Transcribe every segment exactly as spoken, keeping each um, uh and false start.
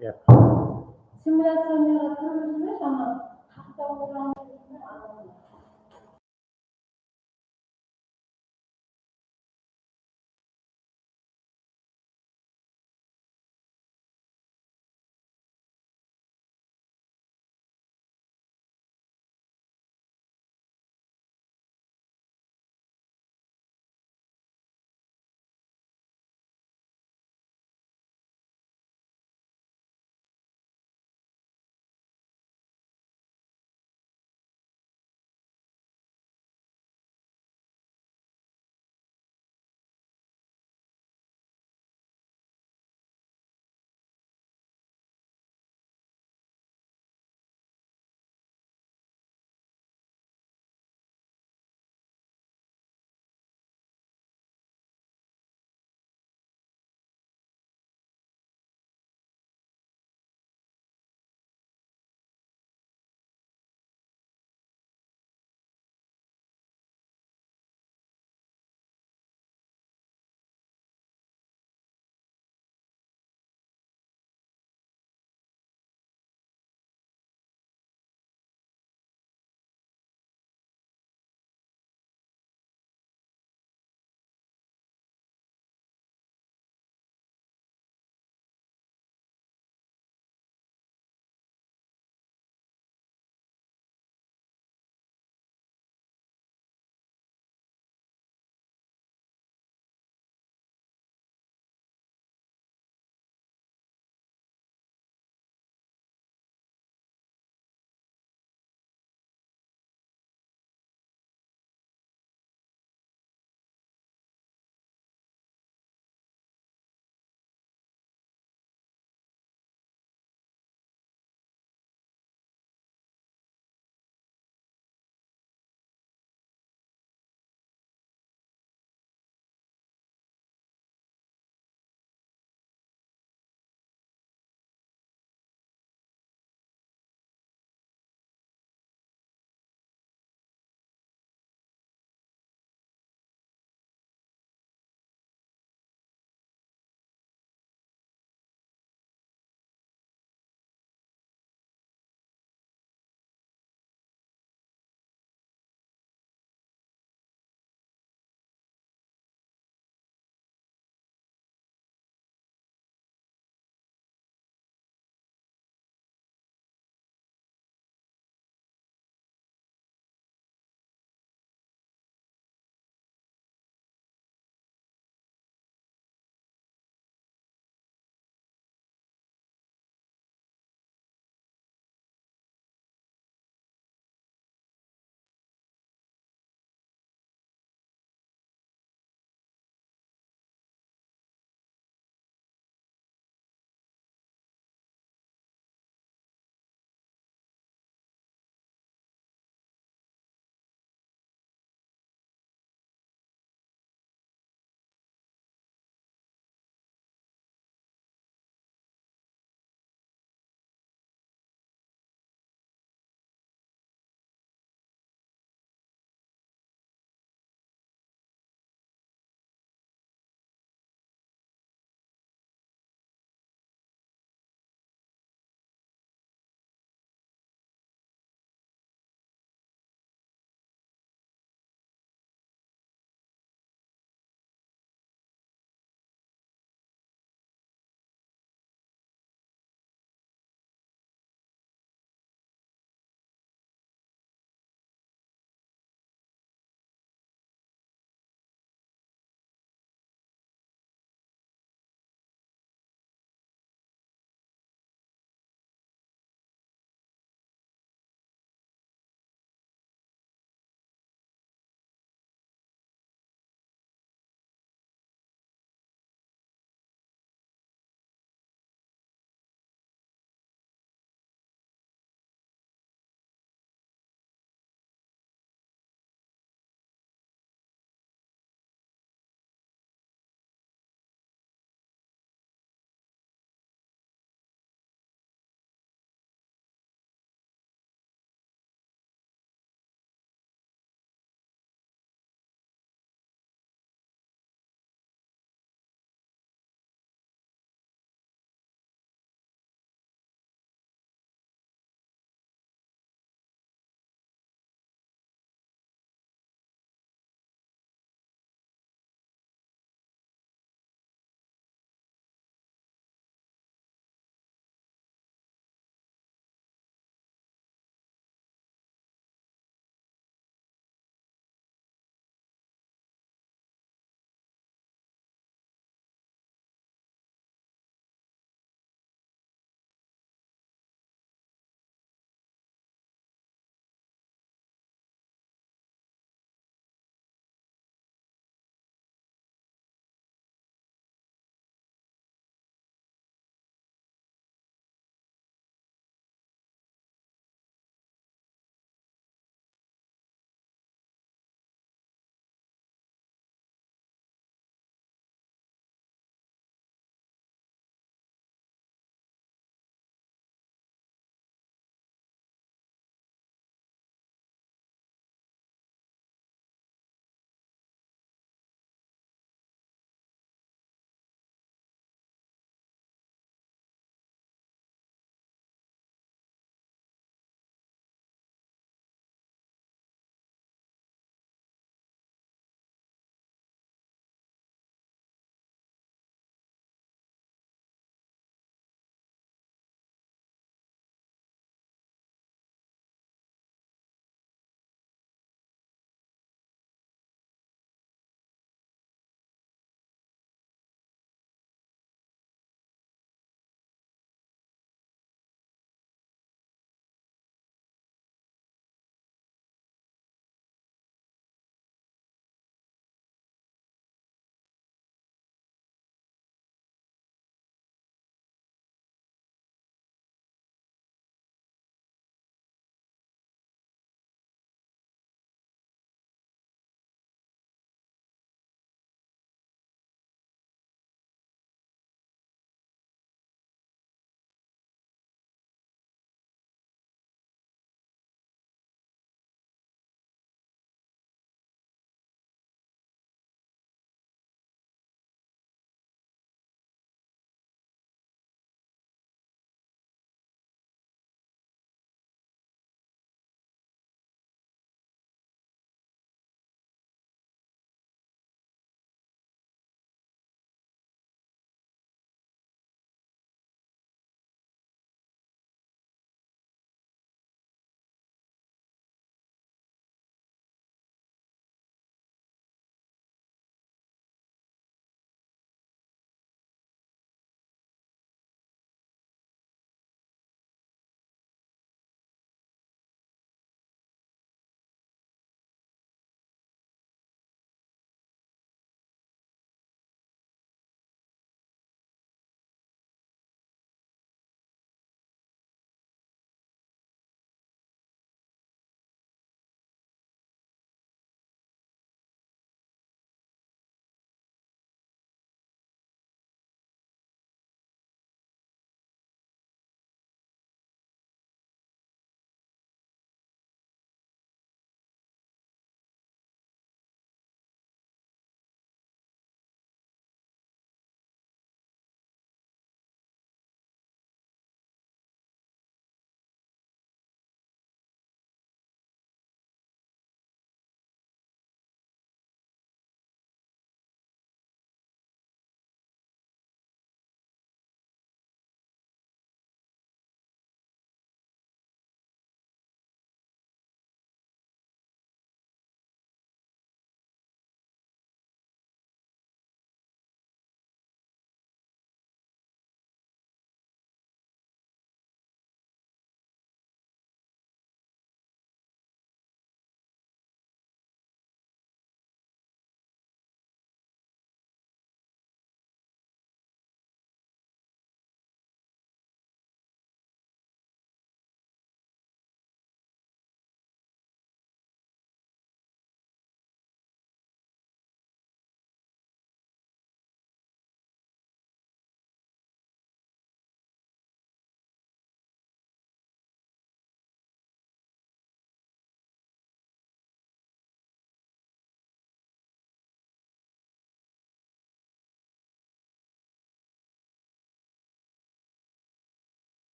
Simulyaciya menen qılmıs emes, ama taxta otıramız.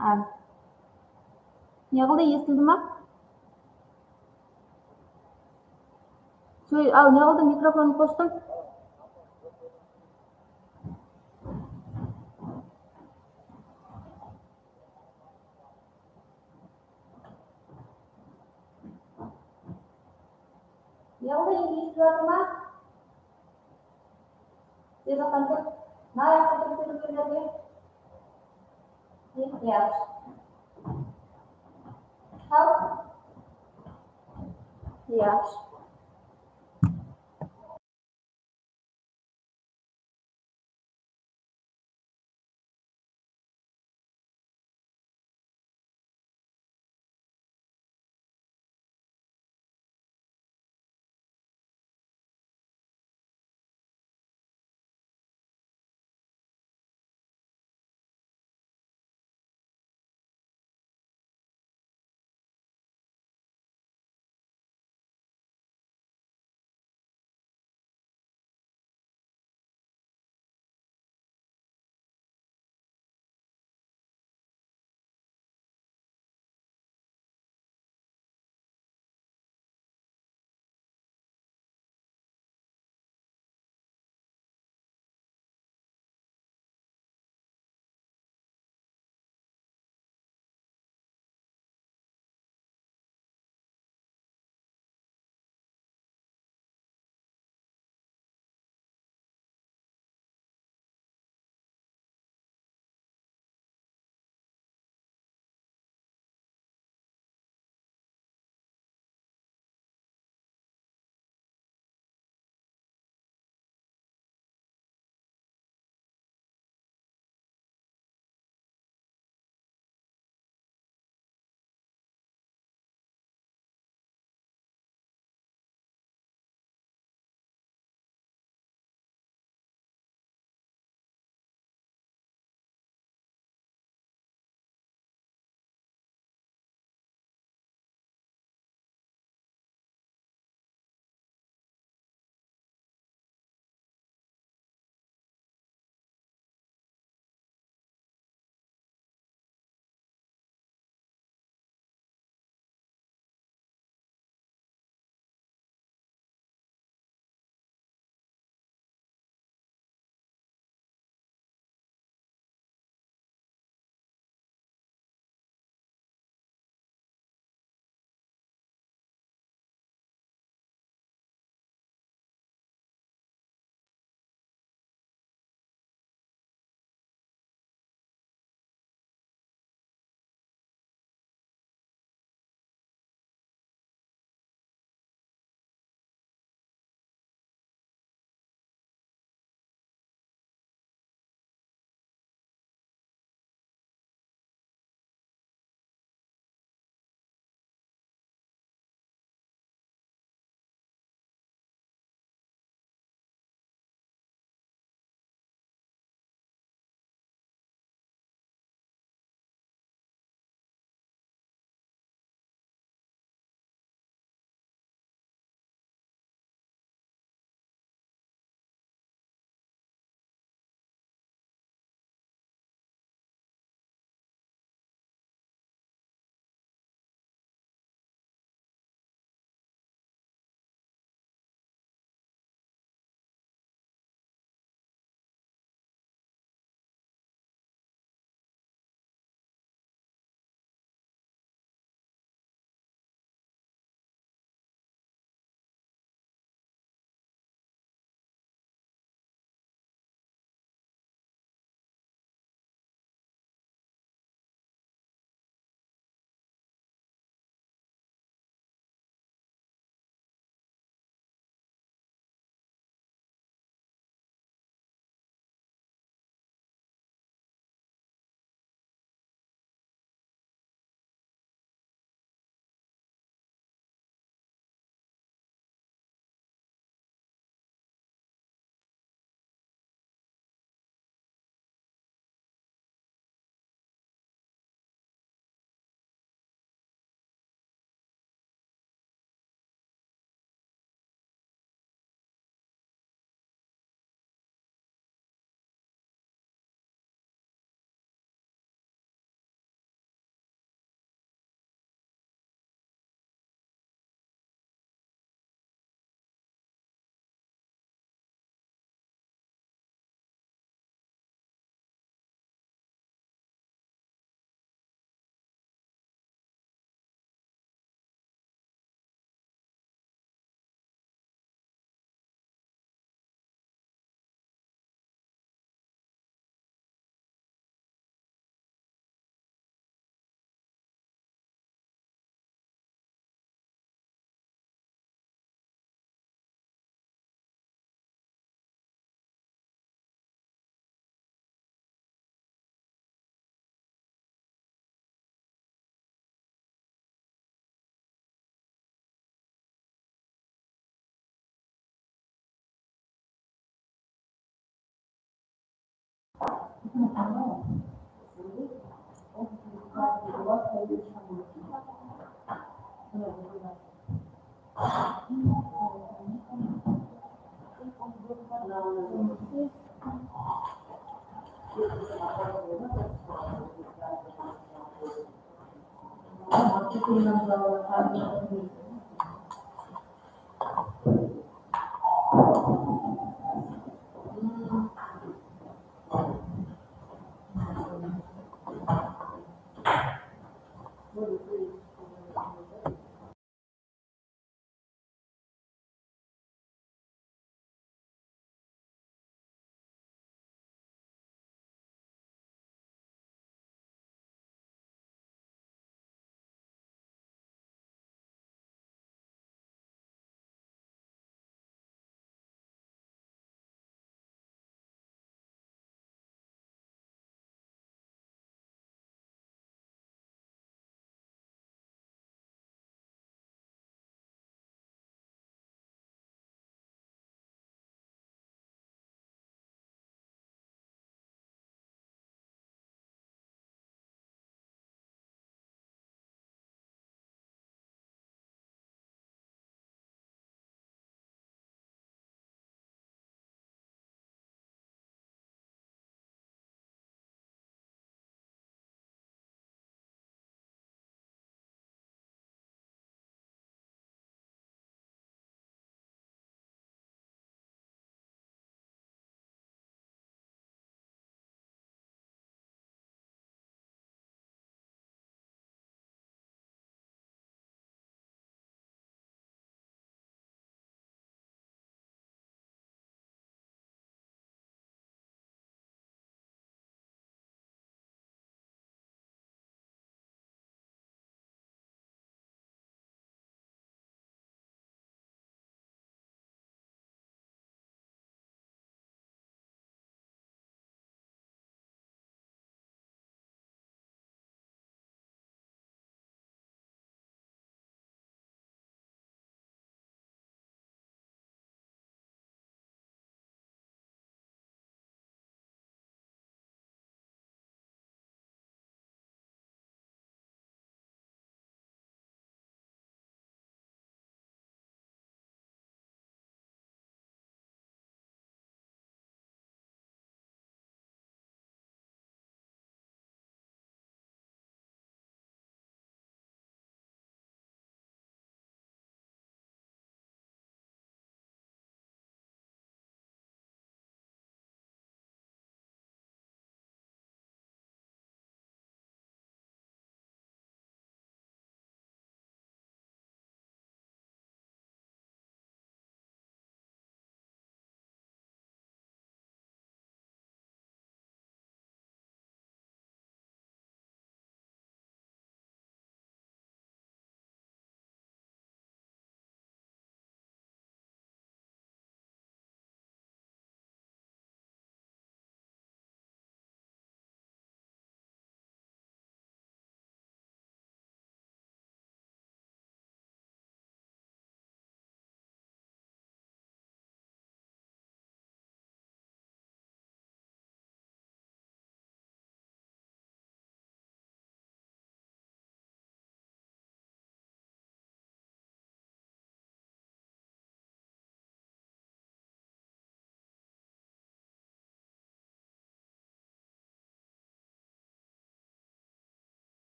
Al. Ne qıldı, esitildi ma? Sóy-, al, ne qıldı, mikrofonın qostım. Ne qıldı, endi esitip atır ma? Dedi qanday? Nayaqqa turıp ketip berdi. Yaxshi. Sal. Yaxshi.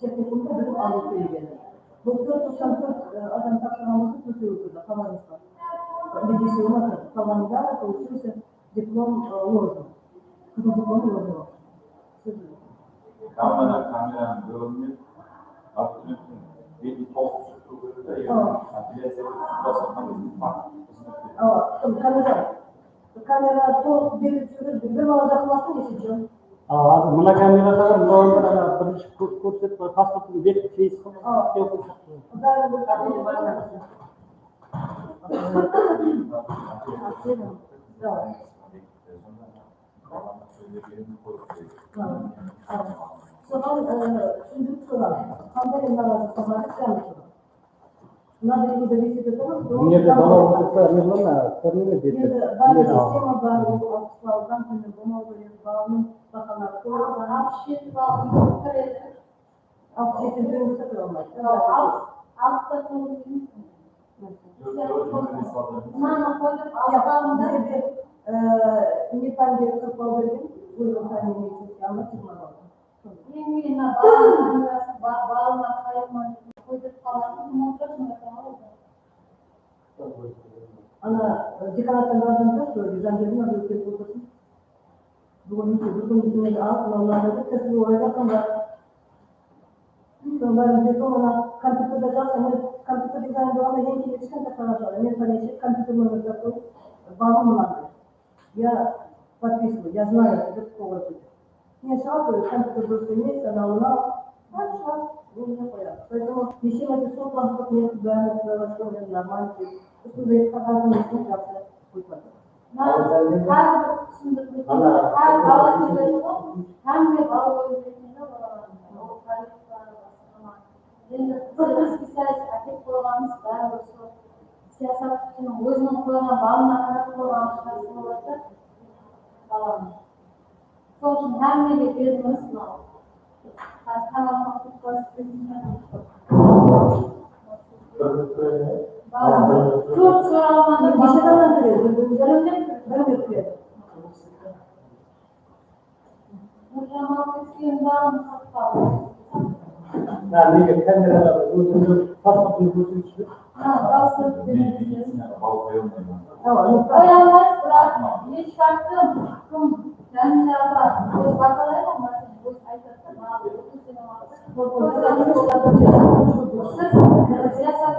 Texnikumda bilim alıp kelgeni. Doktor toqsan tórt, e, adam tapsırǵan bolsa, tórtewi kirdi, qalǵanı beshewin atırdı. Qalǵanı bári, получается, diplom, e, ложный. Qızdıń diplomı ложный boldı. Siz Kamera, kameranı bóliwmen, abituriyenttiń betin tolıp túsirip kóriw kerek, yaǵnıy apellyaciyada túsirip taslatqan gezde fakt xızmet beredi. Awa, kamera, kamera tolıq berilip túsiw kerek, bir bala jaqınlastı, esinshi. Awa, házir mına kamerada da, mına onda da birinshi kó-, kórsetip, pasporttıń beti feys qılıp, Awa. Bári bir Awa. Soǵan, e, túsindirip sorań. Qanday narazı soǵan, islem soǵan. Mına jerde de esitip turmız. Mına jerde bala otırsa, ne qılaman, kórmege berdi. Endi bar sistema bar, ol alpıs ballıdan tómen bolmawı kerek, balanıń bahanaları kóp. Alpıs jeti ball kiredi. Alpıs jeti tómen bolsa kire almaydı. Al-, alpıs, alpıstan tómen. Mınanı qoyıp, Yoq, alǵanda bul jerde, e, ne pánde qırq ball bergen, óziniń pánine, medicinske, alma jigirma ball. Endi mına balanıń kamerası, ba-, balama qayırman dep qoydırıp qaladı, mınaw da mınaw da. Ana, e, dekanattan bardım da, sol Jangerdiń adı ótkerip otırsın. Búgin bir kún túnegi alıp, mınalardı kásip orayda qıldı. Sonıń bárin biledi, ona kompyuterda jaqsı, men kompyuter dizayn bolǵanda eń keyingi kishkentay qaraǵan, men hámiyshe kompyuter nomer tapıw, balım mınanday. Я подписываю, я знаю, dep qoyıp qoydı. Keyin shıǵadı, kompyuter durıs emes, anaw-mınaw, bári shıǵadı, ózine qoyadı. Поэтому neshe márte sol waqıt men bárin Qudayǵa shúkir, men нормально dep, usınday qaǵazın jaqsı qoyıp qoydı. Mına, hár bir túsindirmede, hár bala keledi ǵoy, hámme bala ózi biledi, ol tariyx bar, basqa. Endi biz spesialist ákep qoyǵanımız bári usı siyasatshınıń óziniń qoyǵan balına qarap qoyǵan shıǵarsa boladı da, balanı. Sol ushın hámmege berdińiz mınaw. Házir tańlamaq tutpasız. Tórt soraw alǵanda neshe adamnan kiredi? Birimden kiredi. Nurjamal Tekskenovanıń satıp aldı. Ha, nege kameraǵa ózimniń pasportımdı kórsetshi. Ha, pasport beremiz. Qoya almaysiz, biraq hesh vaqtı kim Jámila apa ózi baqalaydı, máselen, ózi aytadı da, maǵan ózi sene waqtı. Siz siyasat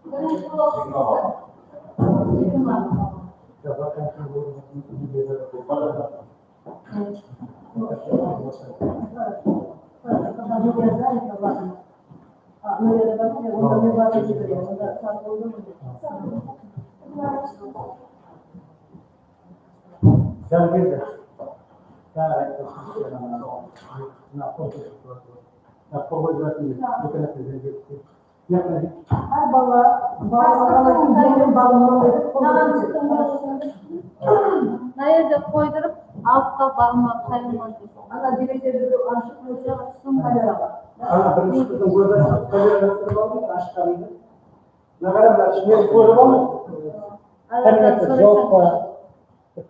birinshi bolıp jigirma. Hár bala, bala, bala, bala, bala. Mına jerde qoydırıp, alıp qal, baǵıma qayırman dep. Ana, direkterdi ashıp, mına jerde sum kamera bar. Ana, birinshi qızdıń ózi ashıp, kamerasın túsirip aldı, ashqanında. Mına qara, mına ishinen kórip al. Ana, kamera mına jawap pa?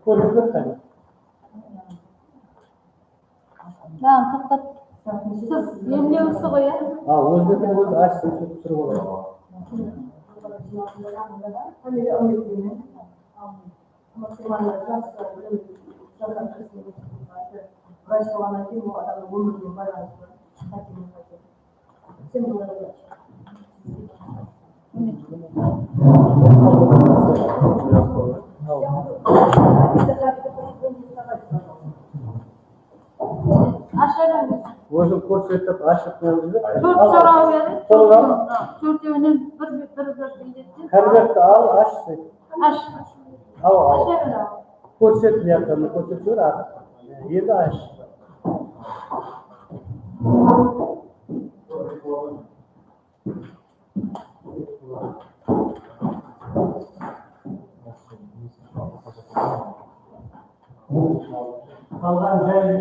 Kórip al, qáne. Mınaǵan toqtat. Siz emlewshisi ǵoy, ya? A, ózbektiń ózi ashsın, túsirip aladı. Vrach bolǵannan keyin bul adamnıń ómirine baylanıslı. Ashar endi. Ózin kórsetip ashıp berdi. Tórt soraw berdi. Soraw. Tórtewinen bir, bir, bir, bir. Konvertti al, ash. Ash. Al, al. Ashar endi. Kórset, buyaqtan kórsetip jiber, artıq. Endi ash. Qalǵan jayı.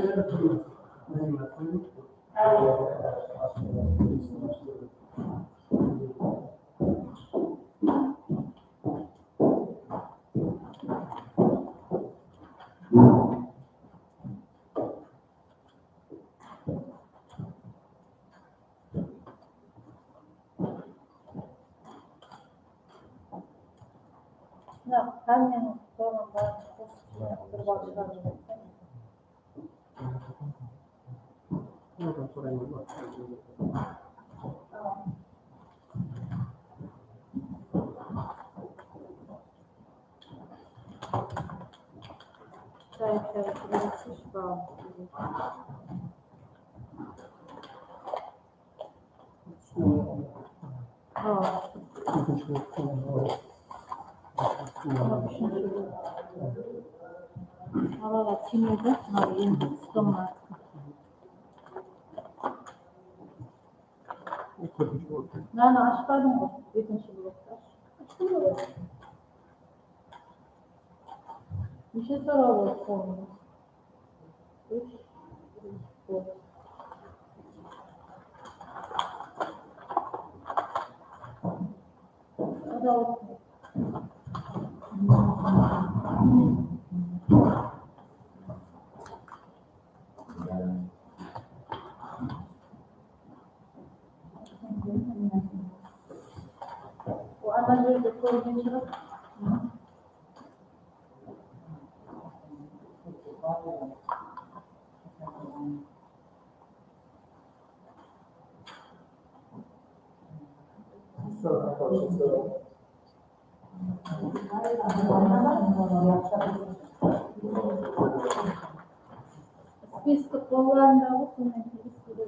Soǵan barın qosıp bir bal shıǵarıp. Halaǵa tiymedi, mına endi stolına. Mınanı ashpadıń ǵoy, ekinshi blokta. Neshe soraw boldı sońında? Úsh. Dört. O ana jerde kórgen shıǵar. Spiski qollarında ǵoy, sonnan keyin spiski.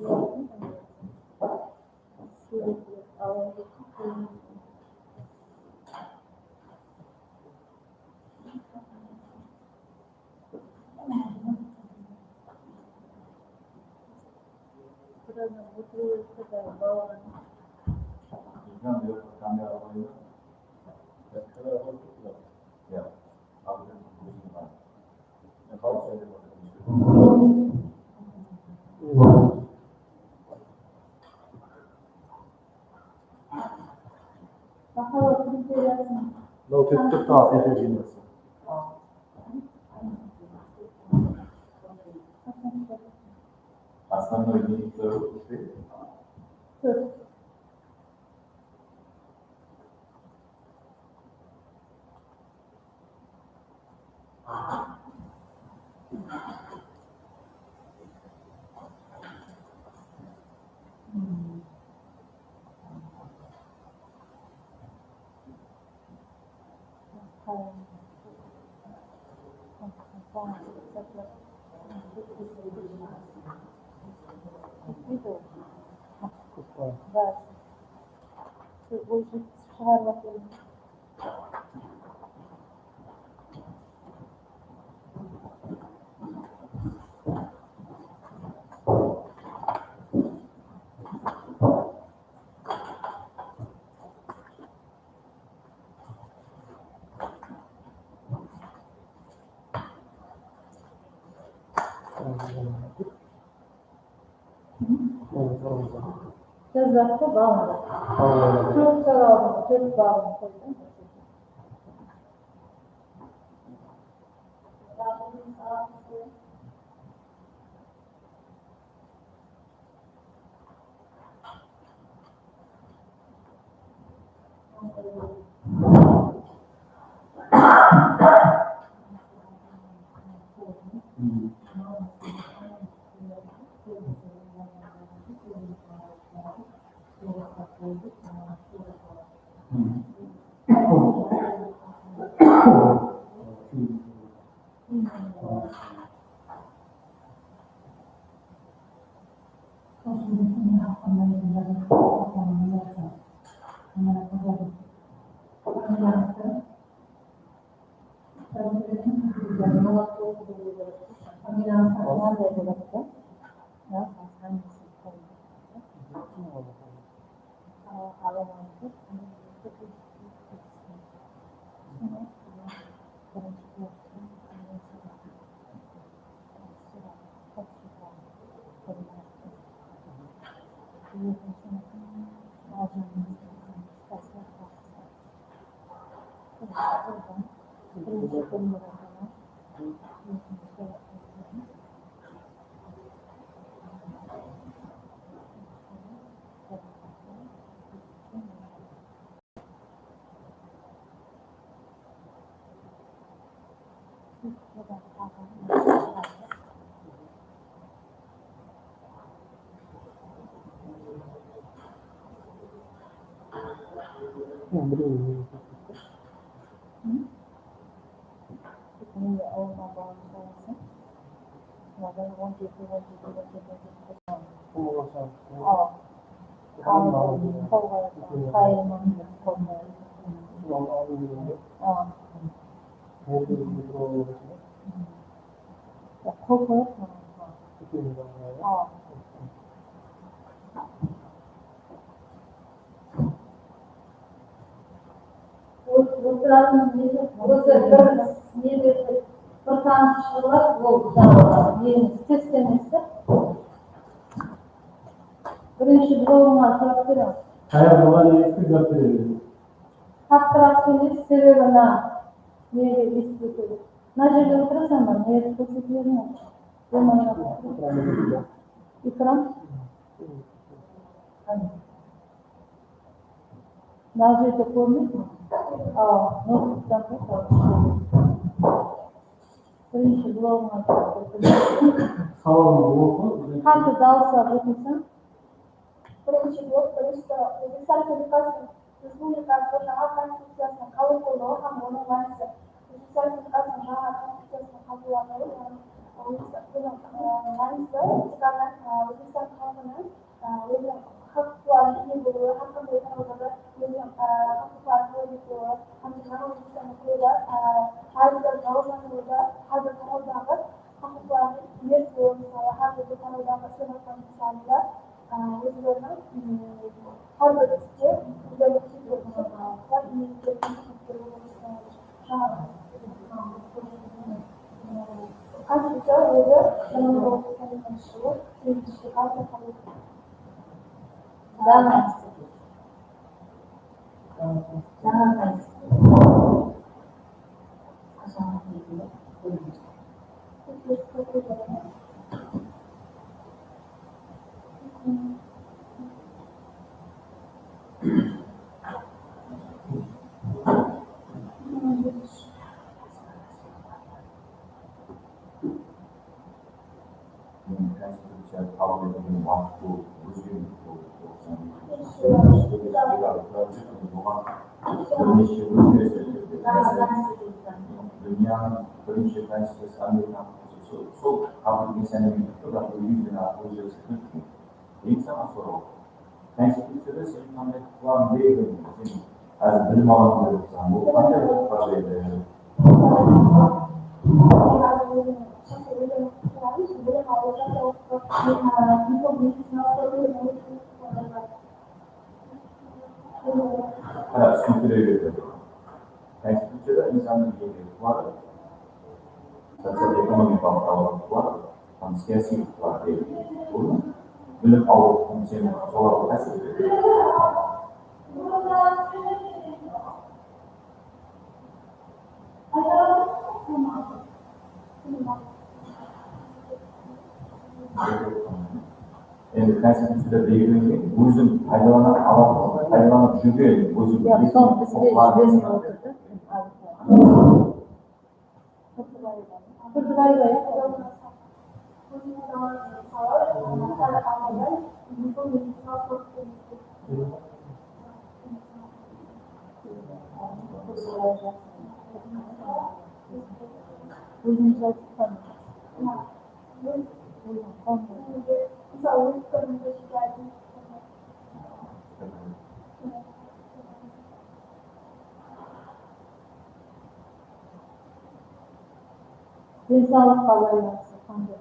Maqalat kriteriyasın. Mınaw ketip turıptı, al, efir jıynalısı. Основной дневник твоего успеха? Tórt. Jazbaptı, balında. Tórt sorawdıń tórt balın qoydım. Mende awılǵan balanı sorasań. Mınadan on jeti, on jeti, on jeti, on jeti. Al. Al, qolǵa, qayırma, qolǵa. Al. Qol qoyıp, al. Ótiratuǵın nede, ózi bir, nede, bir tanıs shıǵıp, ol jańaǵı neni seslenesi. Birinshi blogińa jawap beriń. Qayaq buǵan esitip jawap beredi. Qatıraq sóyle, sebebi mına nege esitip. Mına jerde otırasań ba? Nege kórsetip bermey? Ekran. Mına jerde kórmeysiz. Awa, noutbuktan. Birinshi blogińa. Sawalıńdı oqı. Qattı dawıslap oqısań. Birinshi blog, birinshi soraw. Ózbekstan Respublikasınıń, Respublikası jańa Konstituciyasınıń qabıl bolıwı hám onıń mánisi. Ózbekstan Respublikasınıń jańa Konstituciyasınıń qabıllanıwı, yaǵnıy, onıń, bunıń, ı, mánisi, ı, Ózbekstan xalqınıń, ı, óziniń haq-huqıqlarına iye bolıwı, hár qanday tarawda da óziniń, ı, haq-huqıqların tálep etiwi hám de jańa Ózbekstannıń qurıwda, ı, hár bir lawazımda, hár bir tarawdaǵı haq-huqıqlarına iye bolıwı, mısalı, hár bir tarawdaǵı islep atırǵan insanlar, Á, ózleriniń, ım, hár bir iske ózleriniń kúshlerin, ıqlar, iyislerin kúshlerin, ı, Konstituciya ózi bir mıń toǵız júz toqsan ekinshi jılı segizinshi dekada qabıl etildi. Jańa Konstituciya. Endi Konstituciya qabıl etilgen waqıt bolıp, ózgen bolıp, toqsan ekinshi jılı. Oǵan bir neshe ózgerisler kirdi. Máselen, dúnyanıń birinshi Konstituciyası, Amerikanıń Konstituciyası, sol qabıl etilgen sánelgen turıptı, biraq ózgergen, ózgerisler kirdi. Endi saǵan soraw. Konstituciyada seniń qanday huqıqlarıń bar edi? Sen házir bilim alaman dep atırsań, bul qanday huqıqlar edi? Qara, túsinikli edi. Konstituciyada insannıń jeke huqıqları, social-ekonomikalıq huqıqlar hám siyasiy huqıqlar dep. Bunı bilip alıw, sen solarǵa tásir etedi. Endi Konstituciyada belgilengen, ózim paydalana alatuǵın, paydalanıp júrgen, ózim. Ya, soń bizge jibermey otırdı. Turdıbaeva. Turdıbaeva, ya. Ózim jazıp. Densawlıqqa baylanıslı qanday?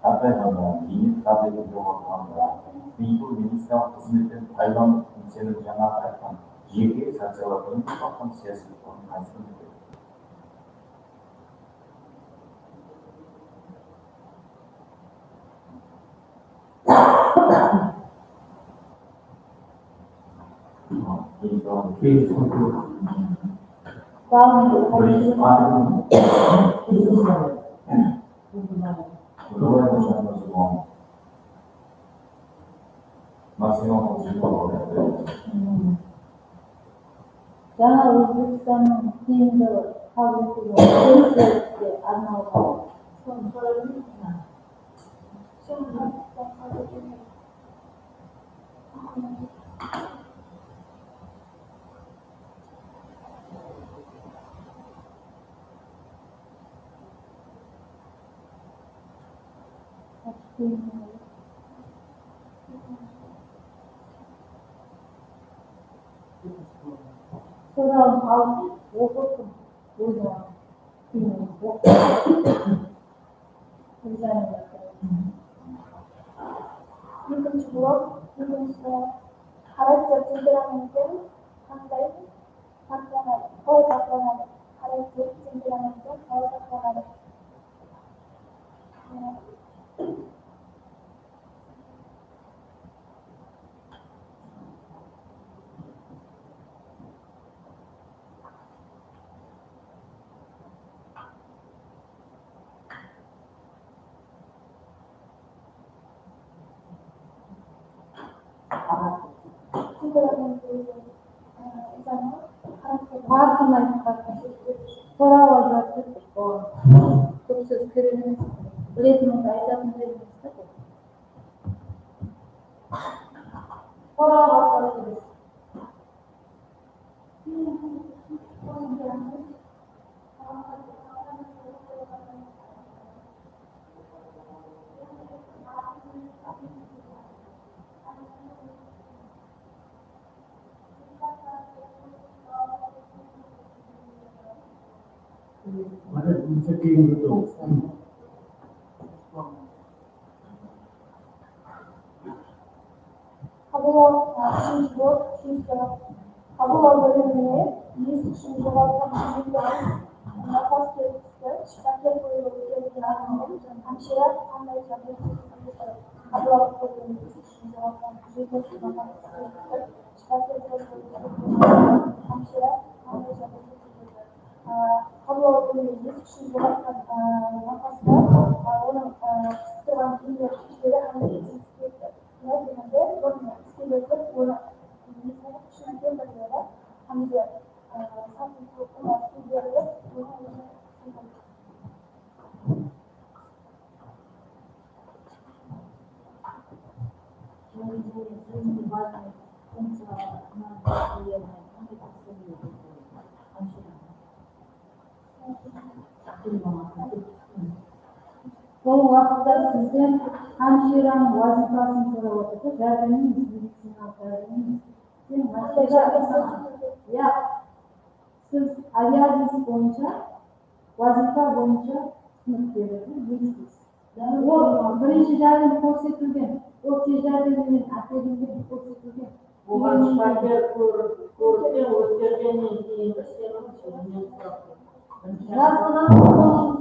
Qartayǵanda, zeynet qábileti joǵarǵanda, miyniń ministralıq xızmetten paydalanıp, sen jańa aytqan jeke sociallıq, siyasiy huqıqtıń qaysı biri? Birinshi qatın. Давай, Jańa Ózbekstannıń keyingi qabıl etilgen prezidentke arnalǵan. Sorawın alıp oqıp, óziniń keyingi oqıp. Ekinshi blok, ekinshi soraw. Xarakter, temperamentten qanday farqlanadı? Qalay farqlanadı? Xarakter, temperamentten qalay farqlanadı? Temperament ózi, e, insanның xarakterin. Barısın aytıp qattı. Soraw ajıratıp kettik. Kóp sóz kerek emes. Biletinińdi aytatın beremiz da. Sorawǵa soraw beremiz. Mana, bunısı keyingi toǵız. Qabıllaw, a, úshinshi bol-, úshinshi soraw. Qabıllaw bólimine lis ushın joǵarǵı hújjetler nawqas kelip tústi. Shifakor qoyılıp ótken hámshira qanday járdem kórsetedi? Qabıllaw bólimine lis ushın joǵarǵı hújjetler nawqas kelip tústi. Shifakor qoyılıp ótken hámshira qanday járdem kórsetedi? A, qabıllaw bólimine lis ushın joǵarǵan, a, nawqasta, a, onıń, a, pısıp turǵan kiyimleri, sheshleri hámde dezinfekciya. Bunday degende, burnı iskebetip, onı isigin ishine keltiriledi. Hámde, e, salqın suw, ılı suw berilip, onı ózine sıyqırdı. Jáne de eń baslı funkciyalar mınaday qanday tásirlerde boladı? Hámshira. Bul waqıtta sizden hámshiranıń wazıypasın sorap atır da, járdemimiz, medicinalıq járdemimiz. Sen hámshira, ya, siz обязанность boyınsha, wazıypa boyınsha túsinik beredi, bilesiz. Ol birinshi járdem kórsetilgen, ol tez járdem menen ákelingen, kórsetilgen. Oǵan shifakor kór-, kórikten ótkergennen keyingi seniń keyingiń soraw. Birinshi. Jazılǵan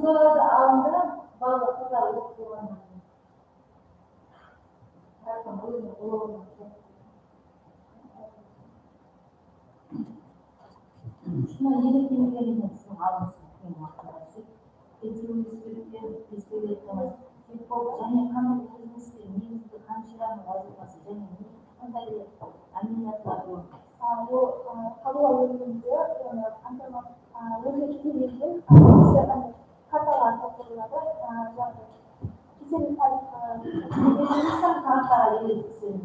soradı aldı, bala qızar oqıp bolǵannan keyin. Ushına elep kelmegen eken siziń aldıńızǵa úlken waqıtlar. Sóytip, ketiwińiz kerek edi, eskeriw ettińiz. Sóytip bolıp, jáne qanday bizneske negizgi hámshiranıń wazıypası jáne ne, qanday ámeliyatlar bar? A, ol, a, qabıllaw bóliminde, onı antromorf, a, ózine kelmegen, a, kartalar topsırıladı, a, jaǵday. Kesel, a, kartalar ele kesel.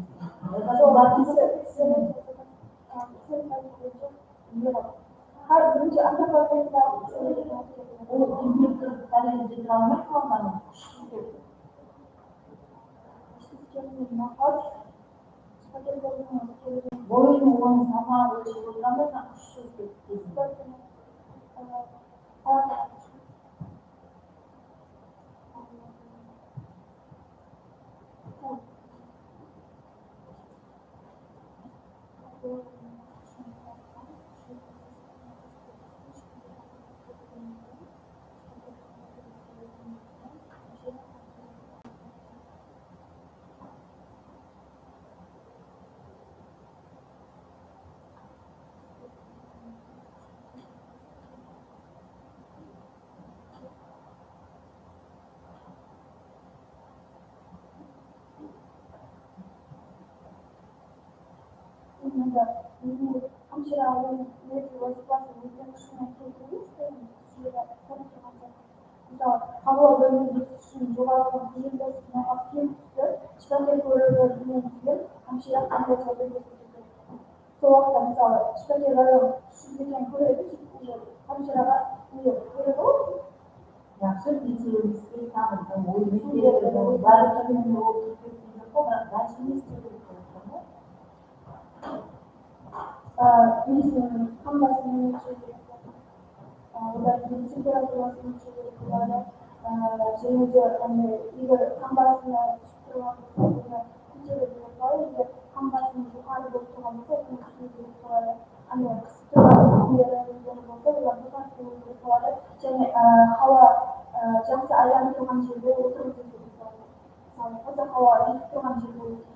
Sol, kesel, kesel, a, kesel boyınsha. Har birinshi antropoid. Ol infektor dárejede travma qılınǵan, kúshsiz ketken. Boyın, onıń salmaǵı ólshep otırǵanda úsh júz ketken. Onda óziniń hámshire aldıń, óz wazıypasın óziniń kúshine keltirmey, sebebi soǵan turǵan zat. Mısalı, qabılaw bólimi ushın joǵarıdan prezentaciyasına basqan tústi, shıpaker kóriwi menen kelgen hámshire qanday járdem kórsetip beredi? Sol waqıtta, mısalı, shıpaker rayon túsip eken kóredi, уже hámshiraǵa ne beredi ǵoy? Jaqsı, specialistke tanıtım, ol ne beredi, barıp kelgende ol ketip ketken joq pa, biraq dálshe ne istew kerek bolıp tur ǵoy? Á, úyisiniń qan basın ólshew kerek boladı. Á, odan keyin temperaturasın ólshew kerek boladı. Á, jáne de, áne, eger qan basına túsip turǵan bolsa, onı kóteriw kerek boladı. Eger qan basın joqarı bolıp turǵan bolsa, onı túsiriw kerek boladı. Áne, qısıp turǵan bolsa, olardı bosatqıw kerek boladı. Jáne, á, hawa, á, jaqsı aylanıp turǵan jerde otırıw kerek boladı. Mısalı, taza hawa jetip turǵan jerde otırıw.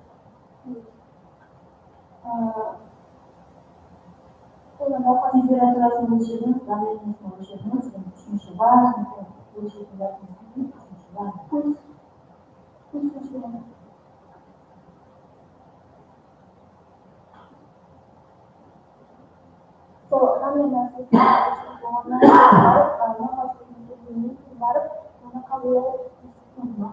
Temperaturasın ólshedińiz, давлениесин ólshedińiz, endi úshinshi var, ólshetin zatımız úshinshi var. Puls. Puls ólshedińiz. Sol hámme nársesi bolǵannan keyin barıp, a, nawqas ózine kelgennen keyin barıp, onı qabıllaw institutına.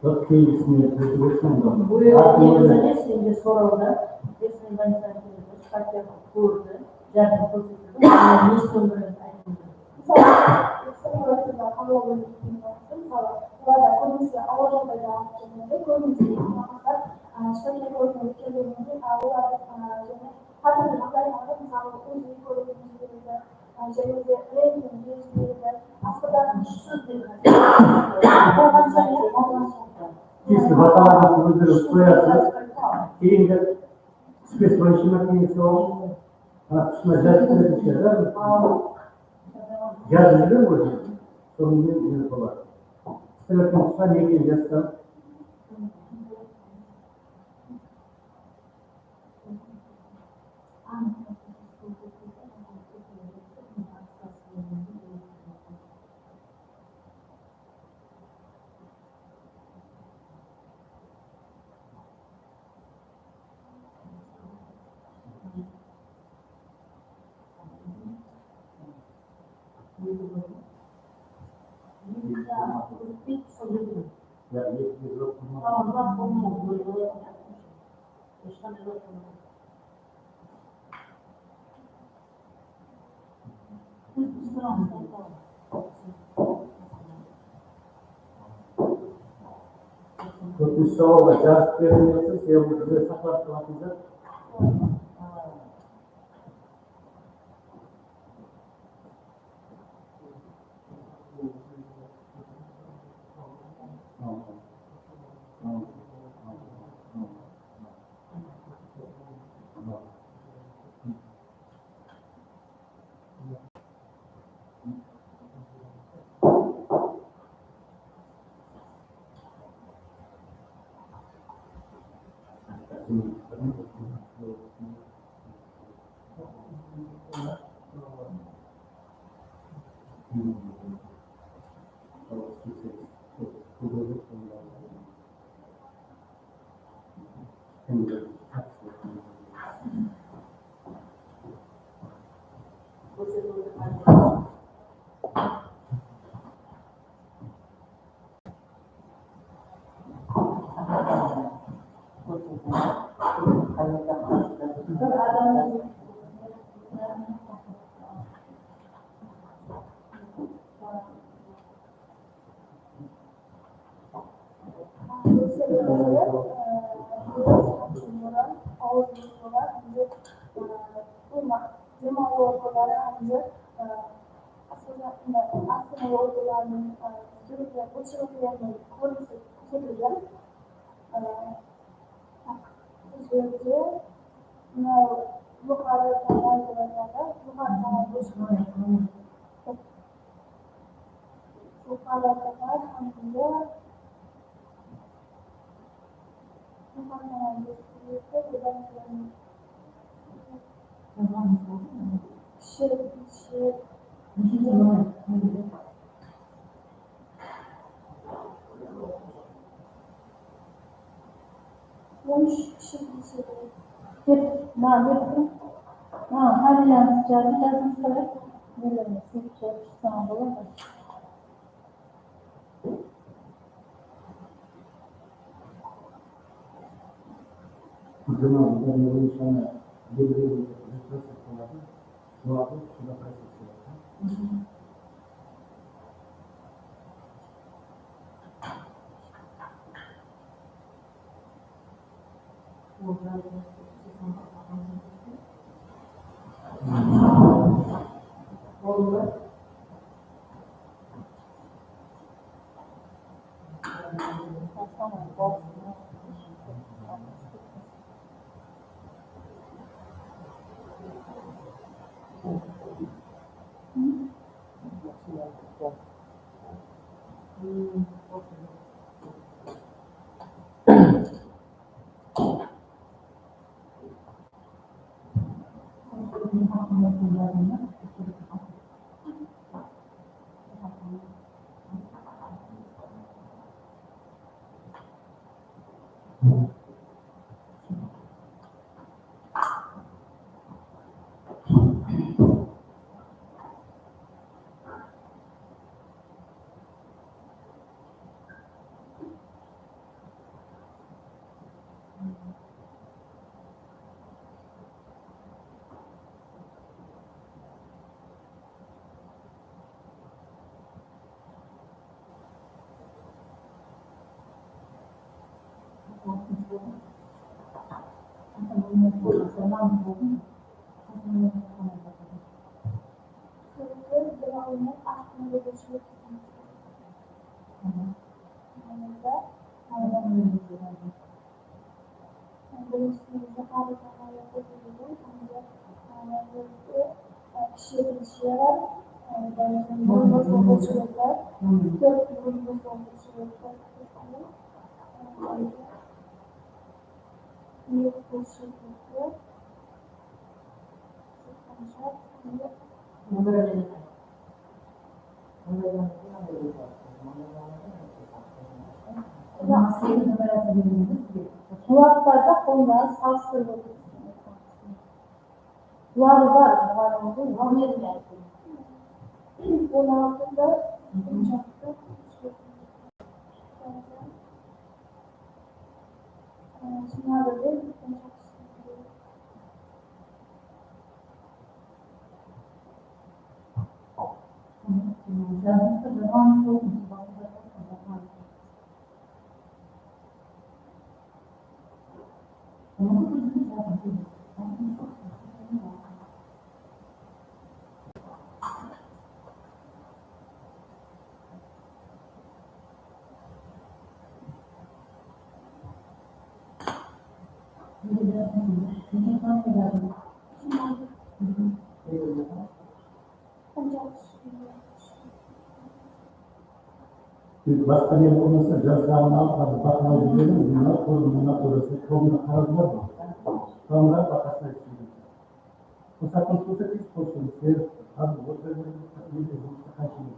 Bir keyingisine kótirirseń, bul yerge kelgende sende sorawda, если больницаǵa keledi, shıpaker kórdi, járdem kórsetildi, ne soń biledi, aytıń. Mısalı, ekstremalarsında qabıllaw bólimi, mısalı, olarda kóbinese awır jaǵdayda alıp kelinedi, kóbinese nawqaslar, a, shıpaker kórigine ótkerilgennen keyin, a, olardıń, a, jáne hár túrli jaǵdayları, mısalı, UZI kóriwine jiberiledi, a, jáne de rentgenge jiberiledi. Asqırdan úsh júz dep bolǵan jáne, bolǵan jáne. Kesi batalarıńızdı ózlerińiz qoyasız. Keyingi spec boyınsha keyingi sawal. Ana, túsine jazıp beredi, da. Jazıp jiberiń ózi. Sonıń menen boladı. Streptokokka ne ekenin jazsań. Kóbinese sawalǵa jazıp bermeysiz, sebebi bizler saqlanıp turǵan zat. Awız bosıladı, hám de, e, bul ma-, dem alıw organları hám de, e, astma organlarınıń, e, júrekler, butshilikleriniń kórinisi kórsetilgen. E, bul jerde mınaw joqarı kanal dep aytıladı, joqarı kanal boshiq. Joqarı kanal hám de joqarı kanal boshiq, odan keyin kishi, kishi. On úsh kishi, kishi. Kep, mına, berip turıń. Mına, familiyańızdı jazıń, jazıńız, qalay? Nelerine silip jazıp shıqsań boladı. Jumamızda ne boyınsha belgili bir resurslar boladı. Bulardı shunda protsessleydi. Sózler bir alınıp, astına bir kóshirip. Birinshisi, joqarı jaǵa kórsetilgen, hám de, e, kishi birinshi bar, e, bul bolsa bul suratlar, tórt bul bolsa bul suratlar, e, bul suratlar. Bulardı da qolda salıstırıp ótiń. Bulardı da, bulardı da, on altı da, Basqa ne bolmasa, jazǵanın alıp, házir baqlap jiberiń, mına, mına kóresiz, tóminde qaǵaz bar ǵoy. Sonda baqasına jiberiń. Qosatın qosat, házir otıra beremiz, endi jumıstı qanshama.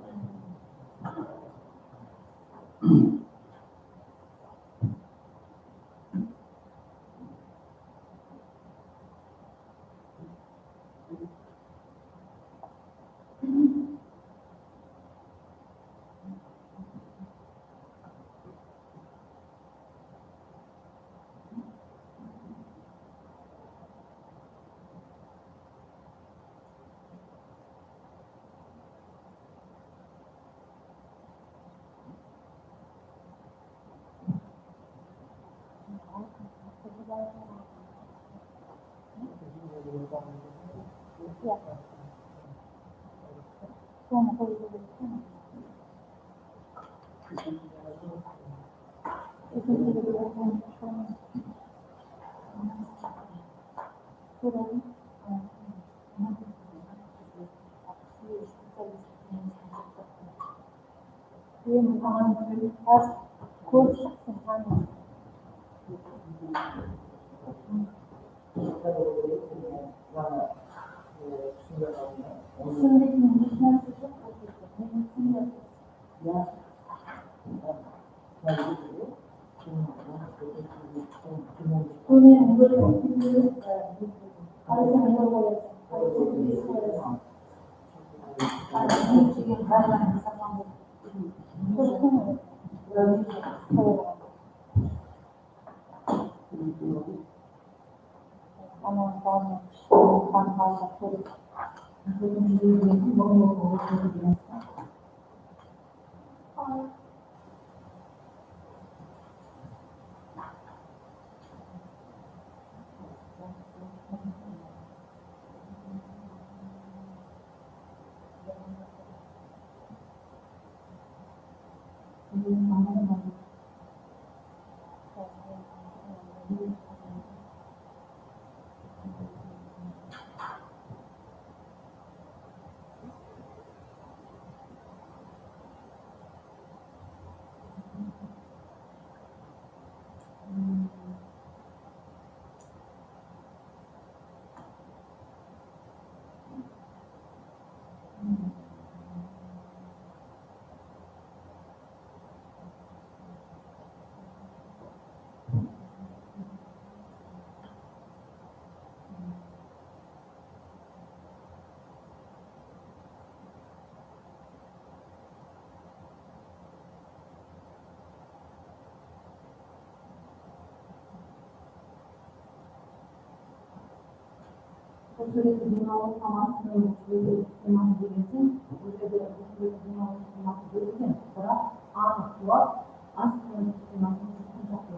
Bul súwretti deń alıw sistemasınıń súwreti sisteması degenseń, bul jerde bul súwretti deń alıw sisteması berilgen, biraq anıq juwap astınıń sistemasınıń júz on shaqlı.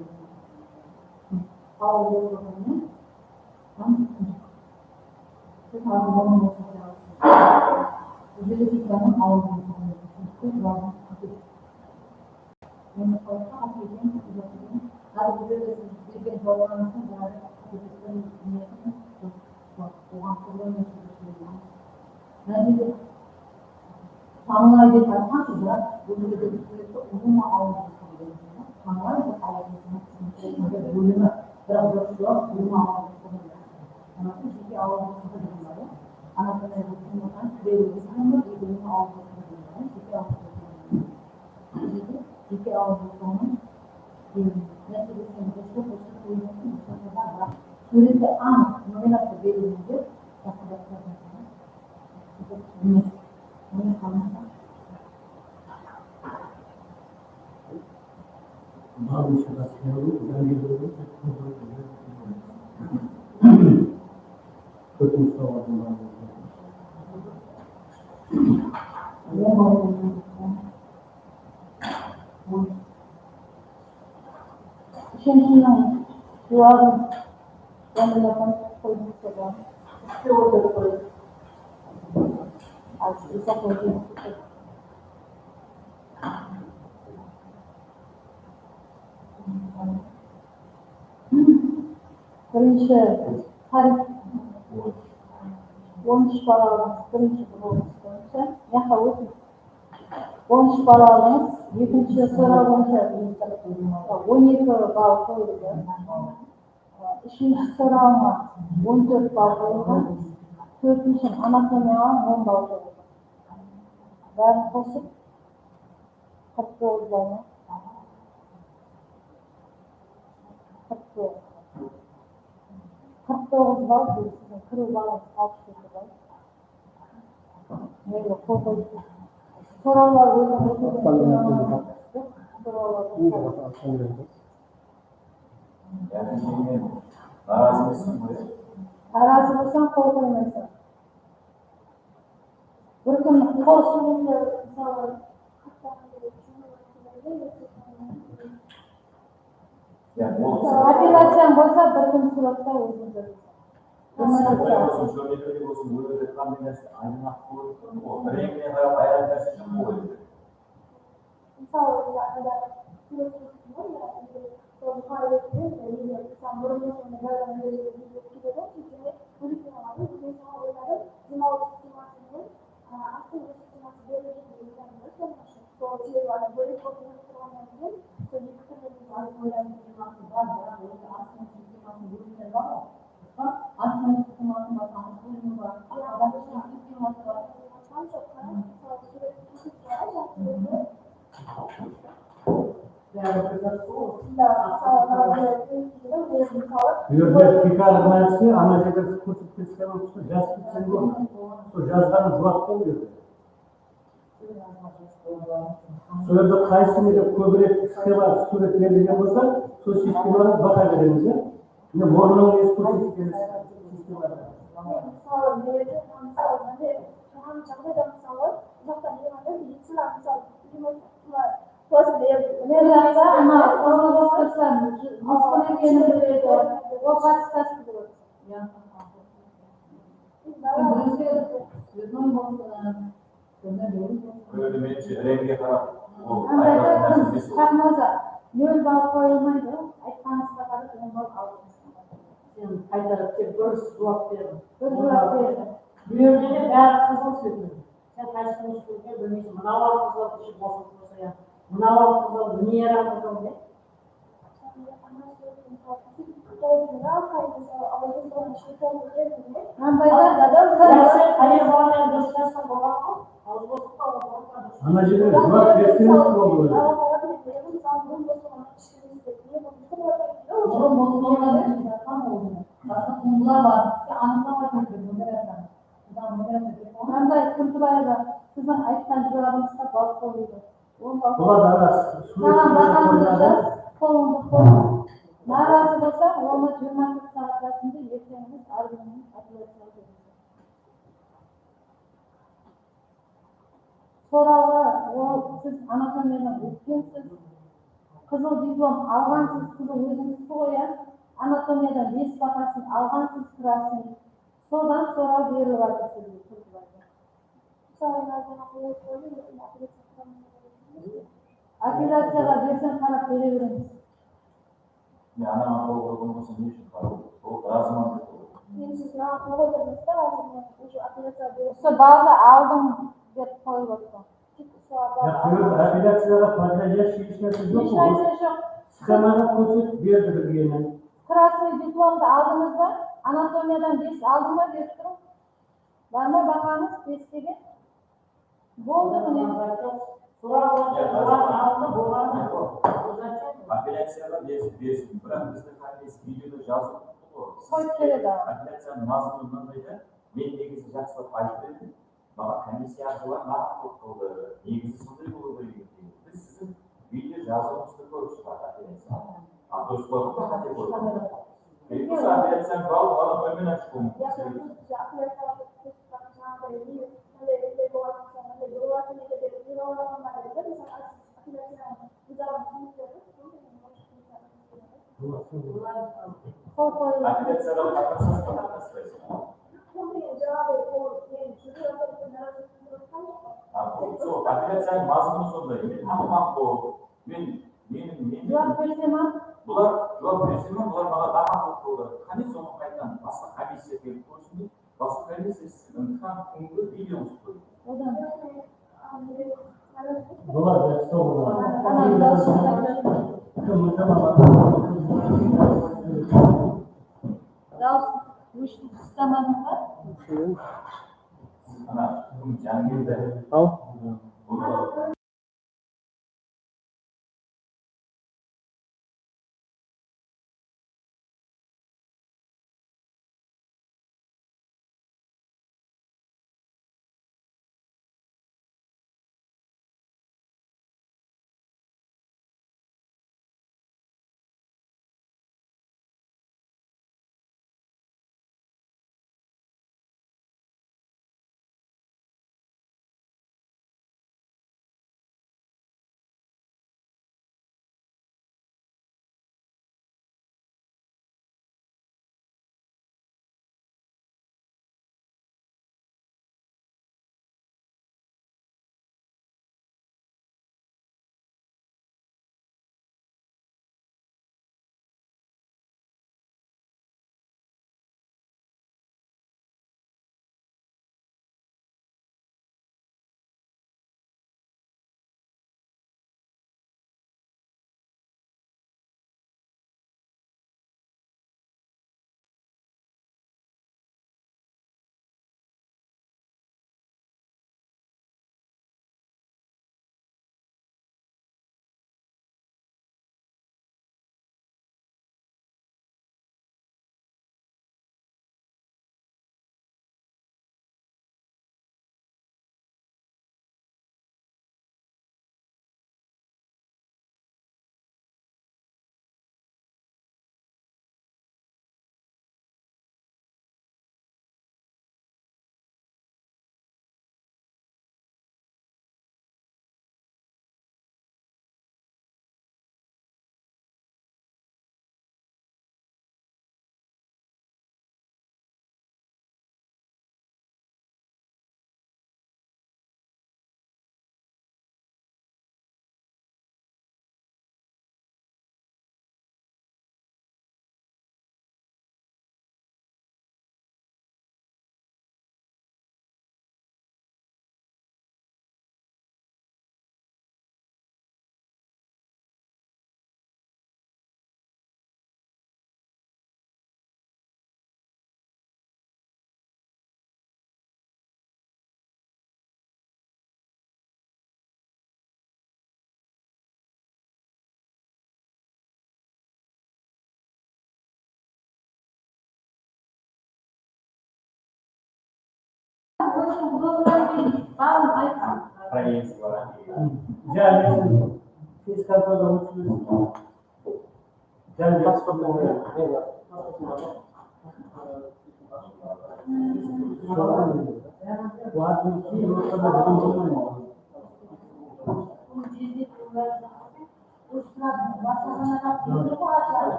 Alıw boslıǵı menen. Siz házir onıń boslıǵı dep alırsız. Bul jerde cifranıń alıw boslıǵı menen. Siz juwabıńız qáte. Endi qayta qáte eken, qáte eken. Házir bul jerde siz bergen juwaplarıńızdıń bári qáte eken, ne, oǵan turǵı emes. Mına jerde tańlay dep aytqansız da, bul jerde súwretti ulıwma alıw boslıǵı degen. Tańlay dep alıw boslıǵı bólimi, biraq durıs juwap ulıwma alıw boslıǵı degen. Anası jeke alıw boslıǵı degen bar, ya. Anatomiya boslıǵı, ulıwma alıw boslıǵı degen bar, ya. Jeke alıw boslıǵı degen. Jeke, jeke alıw boslıǵınıń, em, nátiyjesi dúrıs dep, dúrıs dep oylayman, dúrıs dep oylayman, biraq súwrette anıq nominaciya berilgende basqa zat emes. Emes, emes, emes. Báribir shıǵadı, jáne bir. Kóp mısalı. Úshinshiniń juwabın Jamila apay qoyıp qoydı. Úshke ótip qoydı. Al, Isa qoydı. Birinshi tarif. On úsh balalarımız birinshi blok boyınsha. Mıyaqqa ótiń. On úsh balalarımız ekinshi soraw boyınsha on eki ball qoyıldı. Úshinshi sorawına on tórt ball qoyıldı. Tórtinshi anatomiyaǵa on ball qoyıldı. Bárin qosıp, qırq toǵız ball ma? Qırq toǵız. Qırq toǵız ball, bul siziń kiriw ballıńız alpıs jeti ball. Meyli, qol qoyıp. Sorawlar óziniń ótegen. Sorawlar óziniń. Narazı bolsań ba? Narazı bolsań, qol qoymaysań. Bir kún qosıwdı, mısalı, operaciyań bolsa, bir kún suratta óziń kóresiń. Bolsın, jórnekte bolsın, ózinde qanday nárse aynaq bolıp turdı ǵoy. Reńine qarap ayırıp nárse joq ǵoy. Mısalı, anda súwret túsirdim ǵoy, ya, endi sol muharrirden, eger, mısalı, burınnan sonda bári anda video keledi, keyingi bólekten aldım, men soǵan oyladım, dem alıw sisteması menen, a, astın sisteması berilgen degen oyladım da, sonıń ushın. Sol sebep anda bólek bolıp jazıp turǵannan keyin, sol eki túrli degen oyladım, sisteması bar, biraq endi astın sistemasın bólekten bar ǵoy. Astın sistemasın bar, anıq bólimi bar, astın sisteması bar. Bu jerde tiykarǵı mánisi, ana jerde kórsetken sxema usı jazıp ketseń boldı. Sol jazǵanı juwap ta bu jerde. Sol jerde qaysısında kóbirek sxema súwret berilgen bolsa, sol sistemanı baha beremiz, ya. Mine, ornın nesi kórsetken sistemada. Mısalı, beredi, mısalı, mine, tuwǵan jaǵdayda, mısalı, uzaqtan kelgen adam medicina, mısalı, Mına, mına, ana, qızıl bolıp tursa, mısqıl ekenin biledi, ol participasiya biledi. Birinshi, cvetnoy bolsın, sonda berip bolsın. Kórdimenshe, renge qarap, ol aytqan nárse emes. Chaqmaza, nol ball qoyılmaydı, aytqanıńızǵa qarap, on ball alıńız. Sen qaytarıp, tek durıs juwap beriń. Bir juwap beriń. Bu jerde de bári qızıl cvetnoy. Sen qaysı qızıl túsirgen bilmeysiz. Mınaw al qızıl, ishi bosıp tursa ya. Mınaw al qızıl, mine yaram qızıl, ne? Mınanday da, sen qayerge barǵannan durıs jazsań bolǵan ǵoy. Ana jerde juwap berseńiz boldı ózi. Burın bosıp alǵan jerde jazǵan boldı. Basqa tuwındılar bar. Sen anıqlap aytıp ber, nomer yazań. Budan nomer yazań. Mınanday, Kúrtibay aǵa, siziń aytqan juwabıńızǵa ball qoyıldı. Bular da rас. Saǵan bahańdı jaz, qolıńdı qol. Narazı bolsań, onı jigirma tórt saatlar ishinde erteńiz, argumeniń apellyaciyaǵa beresiz. Sorawǵa, ol siz anatomiyadan ótkensiz, qızıl diplom alǵansız, qızıl ózińizdiki ǵoy, ya? Anatomiyadan bes bahasın alǵansız, krasnıy. Sodan soraw berilip atır sizge, Kúrtibay aǵa. Apellyaciyaǵa berseń, qarap bere beremiz. Ne, anaǵan qol qoyǵan bolsa, ne ushın qarap? Ol razıman dep qoydı. Endi siz mınaǵan qol qoydırdıńız da, házir men уже apellyaciyaǵa berip. Usı balldı aldıń dep qoyılıp atır. Tek usı balldı aldıń. Ya, apellyaciyaǵa poдлежащий hesh nárse joq. Hesh nárse joq. Sxemanı kórsetip berdi bilgeni. Krasnıy diplomdı aldıńız ba? Anatomiyadan bes aldıń ba, berip turıń. Bar ma bahańız bes degen? Boldı, mine. Soraw boyınsha juwap alındı, bolǵanı. Apellyaciyaǵa bersin, bersin. Biraq bizdi qáleyseń videoda jazıp qoydı ǵoy. Qoyıp beredi. Apellyaciyanıń mazmunı mınanday da, men negizi jaqsılap aytıp berdim. Maǵan komissiya aqılar naqıllıq qıldı. Negizi sonday bolıw kerek eken. Biz siziń video jazıwıńızdı kórip shıǵar, apellyaciya. A, durıs qoyǵan ba, qáte qoyǵan? Endi bolsa apellyaciyanı alıp, alıp, men ashıp qoyayın. Apellyaciyaǵa qatnasasız ba, qatnaspayız ba? A, sol, apellyaciyanıń mazmunı sonday. Men haqman ǵoy. Men, meniń, meniń. Juwap berse ma? Bular juwap berse ma? Bular maǵan naqıllıq qıldı. Qáne, sonı qaytadan basqa komissiya kelip kórsin dep, basqa komissiya siz imtixan kúngi videońızdı kóredi. Odan. Bular da sol. Ana, dawıs. Kim, kim, dawıs óshti qıstamadıń ba? Siz ana, kim, Jangirdi. Al. Проверить. Fiskal toda ótkizilsin. Jáne pasportıń menen.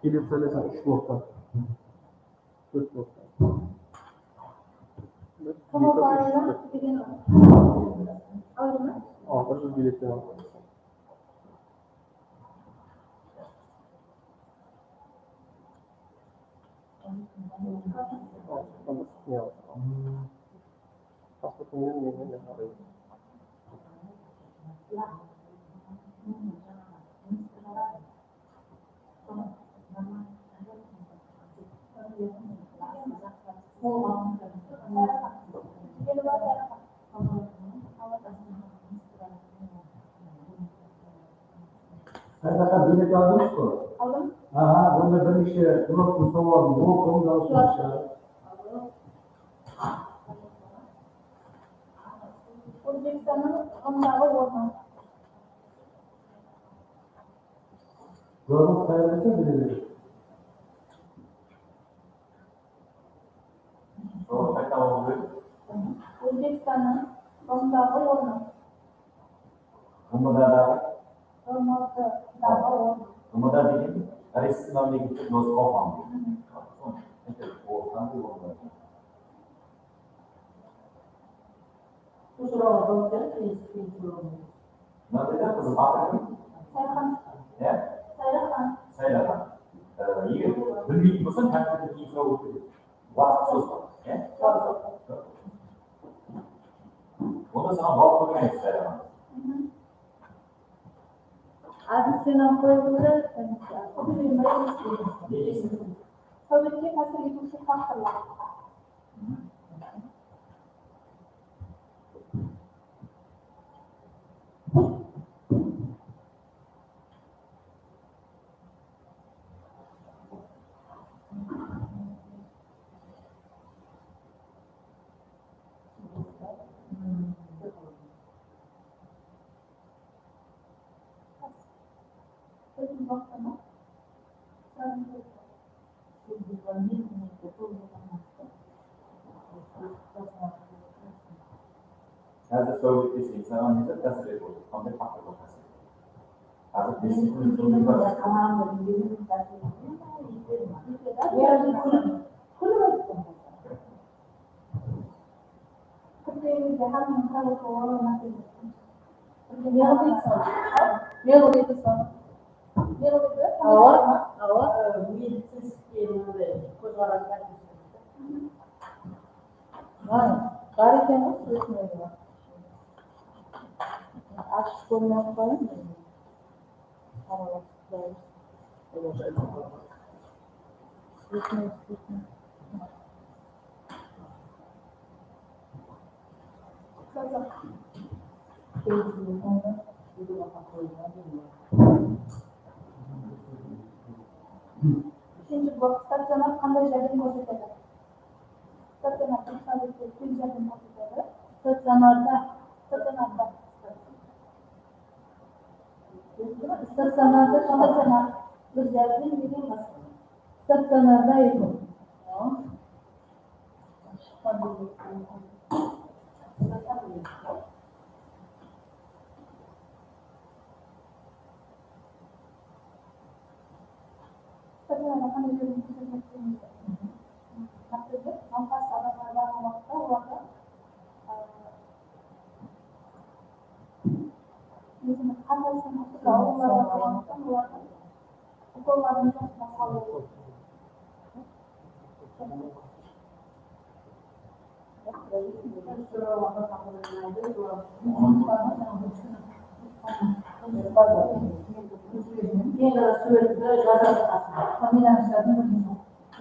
Bilet sanaysın úsh bloktan. Tórt bloktan. Tórt bloktan. Tórt bloktan. Aa, bir júz biletten al. Pasportıń menen, menen alayın. Saydaxan, bilet aldıńız ba? Aldım. Aha, onda bir neshe bloktıń sawalın oqıń, dawısıńızdı shıǵarıp. Ózbekstannıń ǵımdaǵı ornı. Jawabıńız qayerlese bile beredi. Soraw qayta alıw kerek. Ózbekstannıń ǵımdaǵı ornı. G M D-daǵı? G M D-daǵı ornı. G M D degen Rossiya mámleketlik doslıq awqamı. Mhm. Sol, qanday orın? Mınanday da qızım, atı kim? Sayraxan. Ne? Sayraxan. Sayraxan. Ee, eger bilmeytuǵın bolsań, háttede keyin soraw ótedi. Waqıt sozbań, ne? Waqıt. Onda saǵan bal qoymayız, Sayraxan. Mhm. Adil, sen alıp qoyıp ol da, ne deysiń? Sáwbetke tásir etiwshi faktorlar. Házir sáwbet deseń, saǵan ne zat tásir etip otır? Qanday faktorlar tásir etip otır? Házir bes sekund soń Kútpegimizde hámmeniń qarap otırıwı másele. Ne qılıp etesiz? Ne qılıp etesiz? Ne qılıp etesiz? Awa, awa. Ee, medicinskiy mınday kózqaras. Ay, bar eken ǵoy, sózine. Ashıp kórmey-aq qoyayın. Úshinshi blok. Stacionar qanday járdem kórsetedi? Stacionar, stacionarda. Stacionarda. Stacionarda, stacionar. Bir járdem degen basqa. Stacionarda edi. Stacionarda qanday járdem kórsetedi? Naqıs, nawqas adamlar barǵan waqıtta olardı, ı, Ózimiz qan táshirin uqtıda awırlar barǵan waqıtta olardı ukolların joq, basqa awırlar. Endi súwretti jazasız qasında. Familiyańızlardıń birini,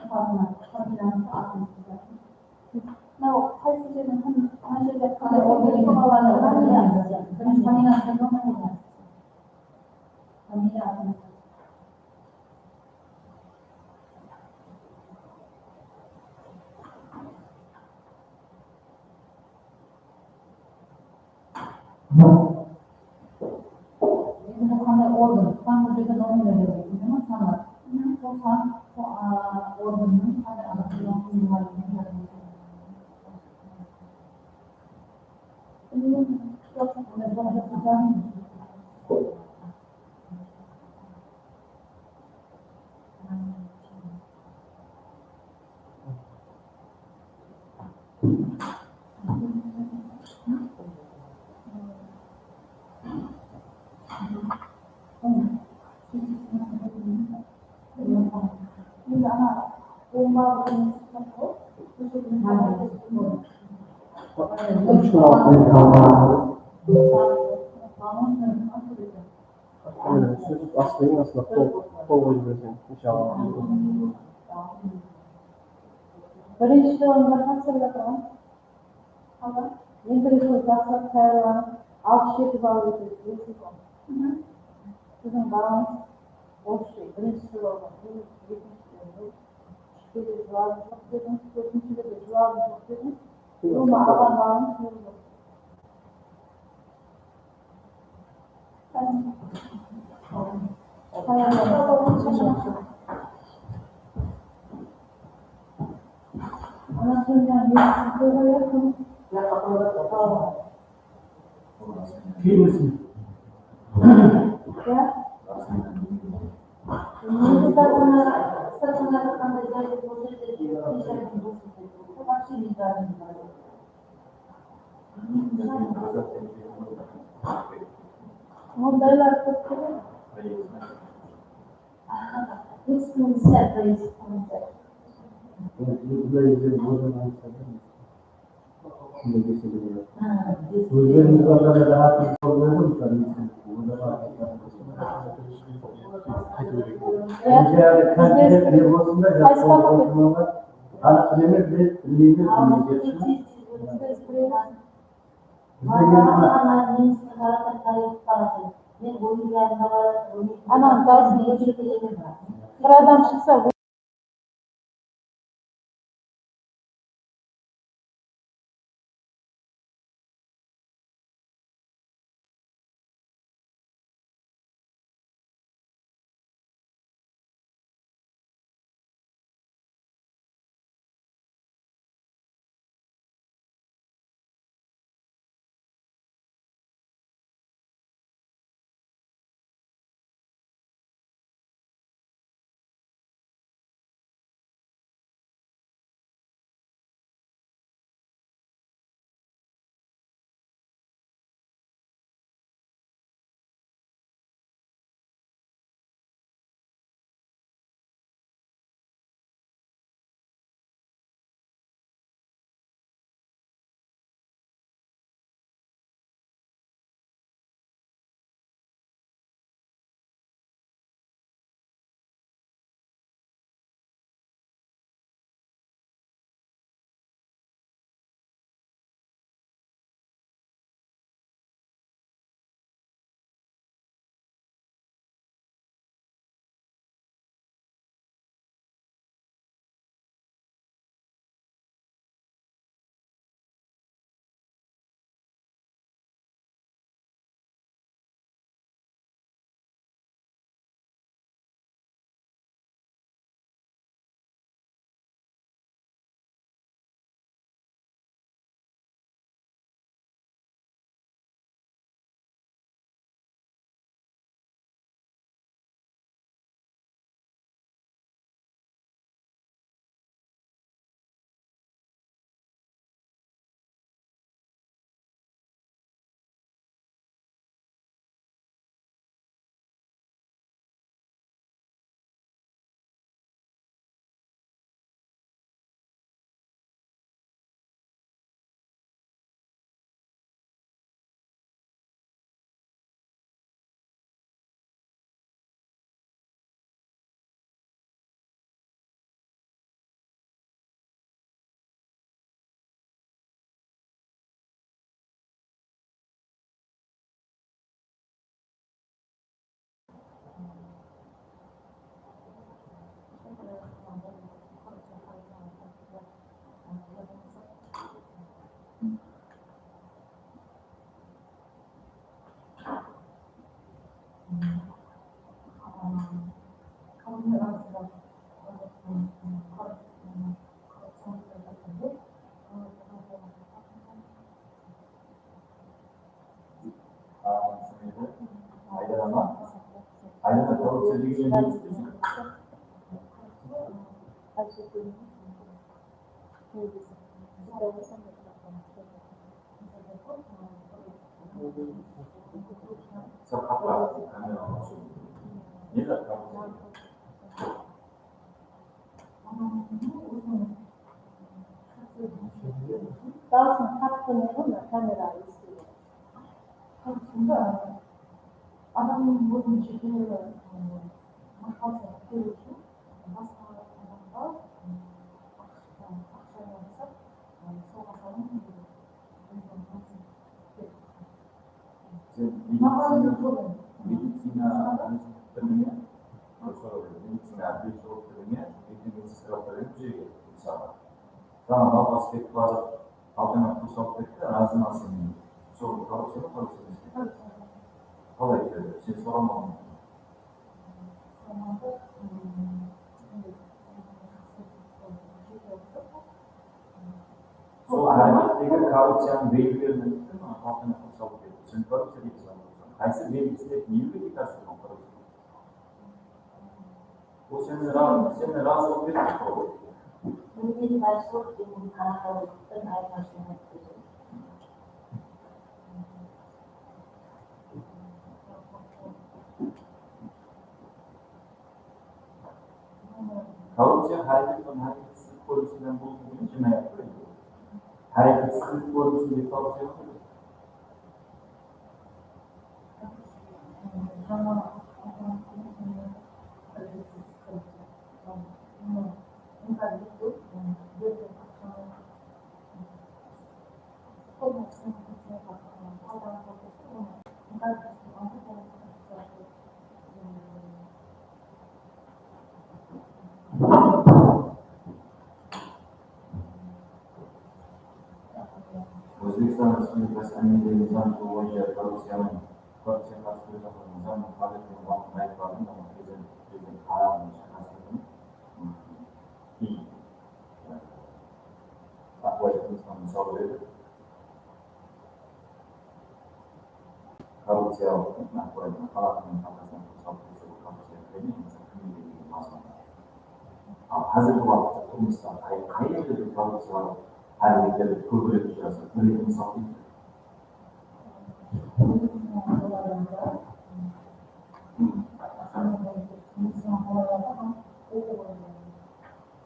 muqaddima, familiyańızdı, atıńızdı. Mınaw qaysı jerden, kim, mına jerde qanday orın, birinshi familiyańızdı, birinshi familiyańızdı, familiya, atıńızdı. Endi bul qanday organ? San bir jerden on million degen, endi san bar. Sol san, sol, a, organnıń qanday anatomiyalıq buyımlarınen jardam etedi? Mine, siz baslayın, aslında qol, qol qoyıp jiberseń, inshaallah. Birinshi jılında qanshada turǵan? Qalǵan? Men birinshi jılı jaqsılap tayarlanıp, altı jeti ball edi. Siziń ballańız orıssha birinshi jılı alǵan, ekinshi jılı, úshte de juwabı joq dedińiz, tórtinshide de juwabı joq dedińiz. Ulıwma alǵan ballıńız ne bolar? Keyingisin. Ya. Endi stacionar, stacionarda qanday jayda bolsa, jayda bolsa, вообще не jayda. Ondaylar kóp keledi. Hech kimni sal bilasiz. Ózlerimiz orada rahat bolmaydı, mısalı, bizde qaysı fakultet? Qaysı fakultet? Bizde endi mına Ananı dawısın óshirip. Bir adam shıqsa, Dawısın qattı ne qıldı, kameraǵa esitedi. Qırqında adamnıń ózin jeke, ım, maqtasın kóriw ushın basqa adamǵa, ım, aqsha, aqsha jasap, ım, sawǵa salıń dep, óziniń násip etedi. Sen medicina, medicina bitirdiń, ya? Bir soraw bereyim. Medicina birinshi bolıp bitirdiń, ya? Ертең медсестра bolıp bitirdiń, bul jerge, mısalı. Saǵan nawqas kelip baratır, qaltańa pul salıp ketti, razı ma sen? Sol, хороший ma, хороший emes pe? Qalay, sen soramaǵan? Sol hárekettegi korrupciyanıń belgilerin aytıp berdi, maǵan qaltańa pul salıp berdi. Sen korrupciya deysiz, qaysı belgisi dep, ne belgisi asılǵan korrupciya? Ol seni ra-, seni razı bolıp ketip tur ǵoy. Milliy basshılıq penen qaraqalpaqtıń ayırmashılıǵın kórsetedi. Korrupciya háreket penen háreketsizlik kórinisinen bolıwı múmkin, jinayat pa endi. Háreketsizlik kórinisinde korrupciya bar. Ózbekstan Respublikası ámiyli nızam boyınsha korrupciyanıń, korrupciyaǵa qarsı kúres haqqında nızamnıń qálipligi waqtında aytpadım, onı prezident, prezident qararınan shıǵarıp, keyin, e, aqıwayı qılmıstan mısal beredi. Korrupciyalıq, aqıwayı qalatınıń qalqasınan qursalıp kelse, bul korrupciya kiredi, mısal, kim degen mazmunda. Al, házirgi waqıtta turmısta qay, qay jerlerde korrupciyalıq háreketlerdi kóbirek ushırasa, bir-eki mısal keltiring.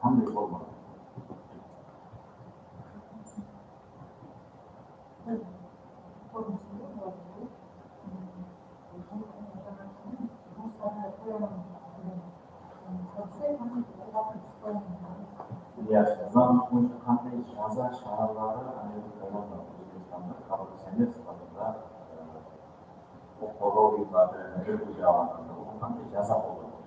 Qanday forma? Yaqshı, zań boyınsha qanday jaza shıǵarıları Amerika Qırımda, Ózbekstanda, Qazaqstanda emes, Qazaqstanda, e, Huqıq qorǵaw uyımları, repressiya alanlarında oǵan qanday jaza qollanadı?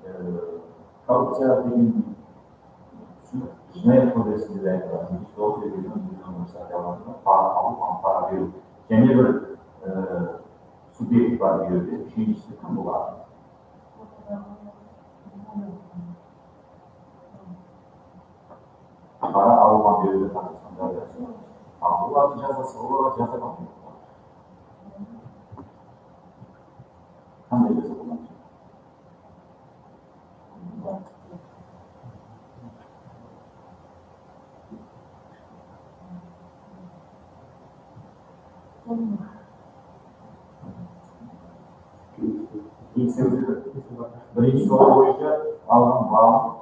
E, korrupciya degen túsinik Jinayat kodeksinde de aytılǵan, júz toǵız degen júz on bir stadyalarında para alıw hám para beriw. Jáne bir, e, subyekt bar bul jerde, úshinshisi kim boladı? Para alıw hám beriwde Qazaqstanda da. Al, bulardıń jazası, olarǵa jaza qanday? Qanday jaza qollanıladı? Birinshi soraw boyınsha alǵan ballı.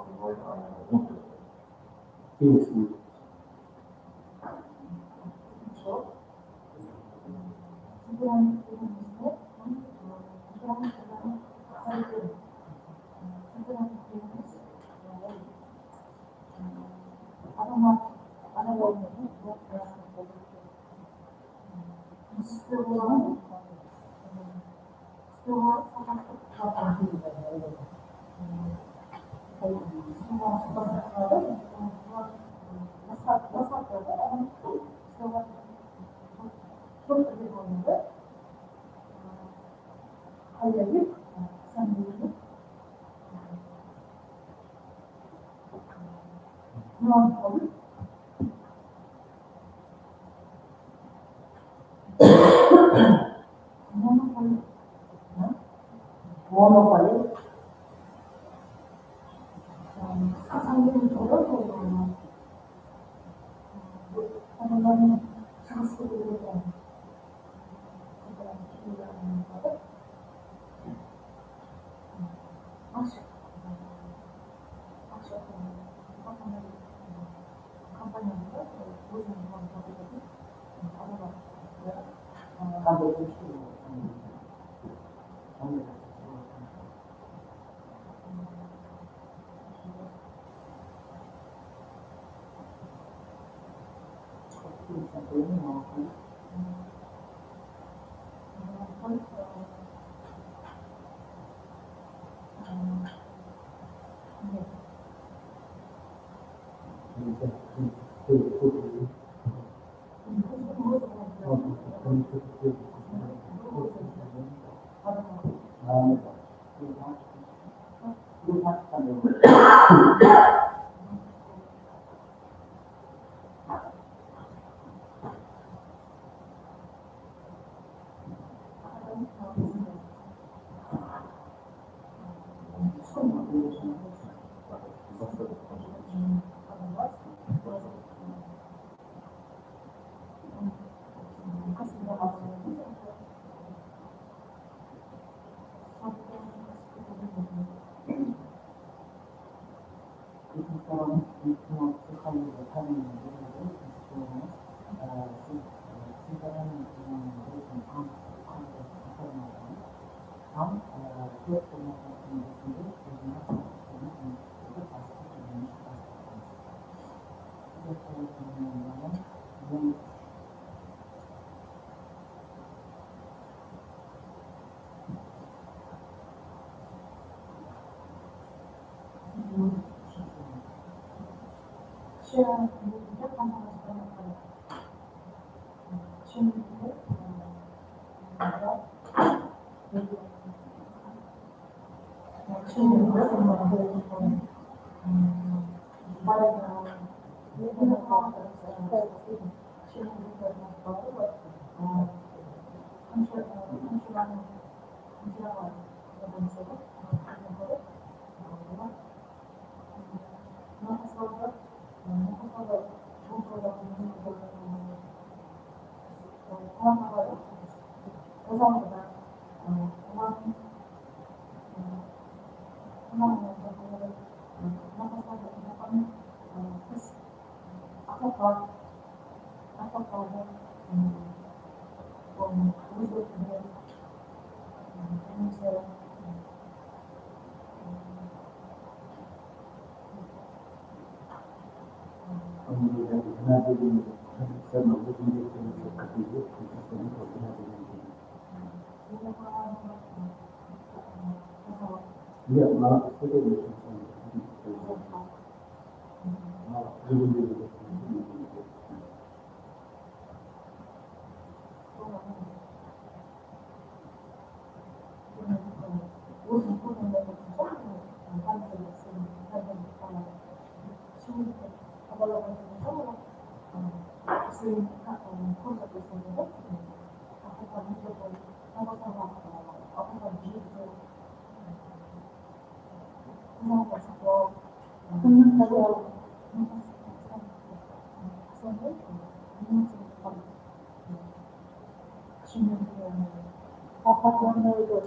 Awqatlanıwdı,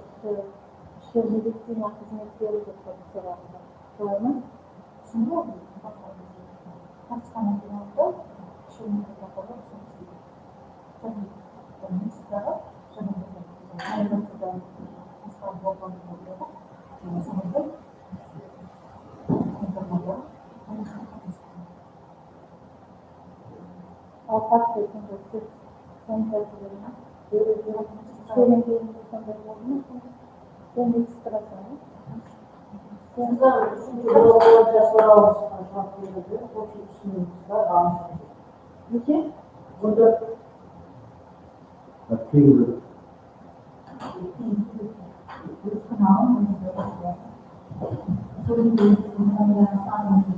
ishi medicina xızmetkerligi soradı. Solay ma? Awqat bergende siz sonday boldınız. Ishpegen keyingi sonday boldınız. Sen eshittirasın. Qızlar, úshinshi bloklaǵa sorawıńızǵa juwap beredi. Qosıp túsiniwińiz bar, alınıp. Neshe? On tórt. Bak, keyingi. Úshinshi bloklaǵa sorawıńızǵa juwap beredi. Qosıp túsiniwińiz bar, alınıp.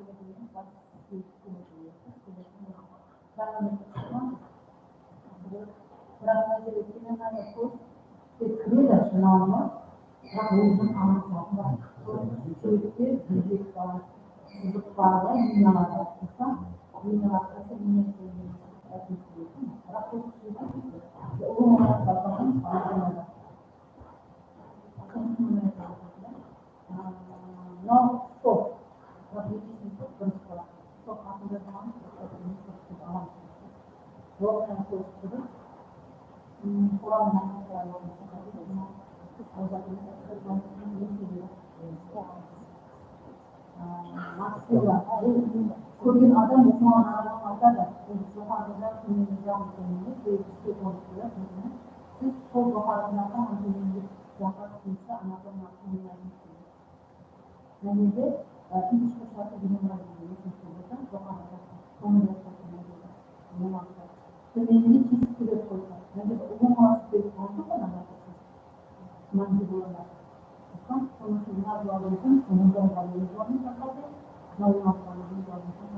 keledi, men bas keledi, keledi, keledi. Jańa men aytqanman, biraq mına jerde kinonaga kóz tek kiredi, jınawnı, biraq óziniń ańsatı bar. Sóytse, júzek bar, júzek bar da, minalar bar. Minalar kirse, mine, biraq kóz kiredi, ulıwma barmaǵan, barmaǵan. Mınaw stol. Birinshi qora. Stol qasında turǵan stol alamız. Jol menen kózip turıp, kórgen adam oqıǵan adamǵa aytadı, bul joqarıda, tómende jaǵı emes, bul stol bolıp turadi. Siz sol joqarıdaǵı hám tómendegi jaqqa túsinse, anaqtan maqsat. Mına jerde, e, fizika shası degen bar edi, esingizde bolsa, joqarıda, tómende shası degen bar edi. Tómeninde kesik berip qoysa, mına jerde ulıwma berip qoydı ǵoy, mına jerde. Mına jerde. Sonıń ushın mına joldan soń, mına joldan soń, mına joldan soń, mına joldan soń, mına joldan soń,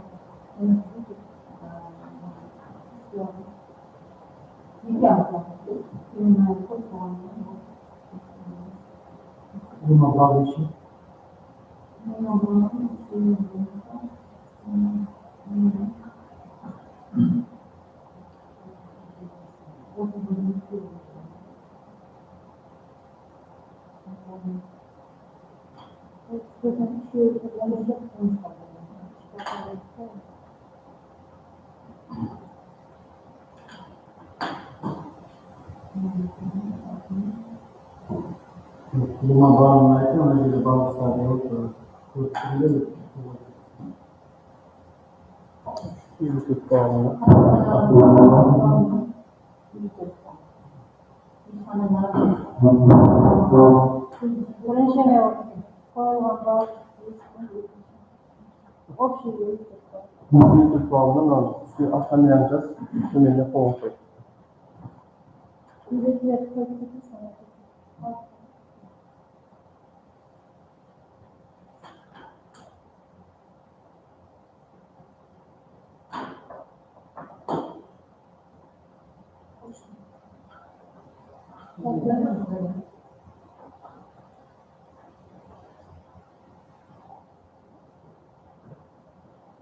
Nima barıshi? Buna barın aytın, ana jerde balıqlar yoktu. Kórip turıp. Úyge ketip qalǵan. Birinshi qoyılǵan balıq. Úyge ketip qalǵan, mınaw ústine asqan yanǵas, tómenine qoyıp qoy.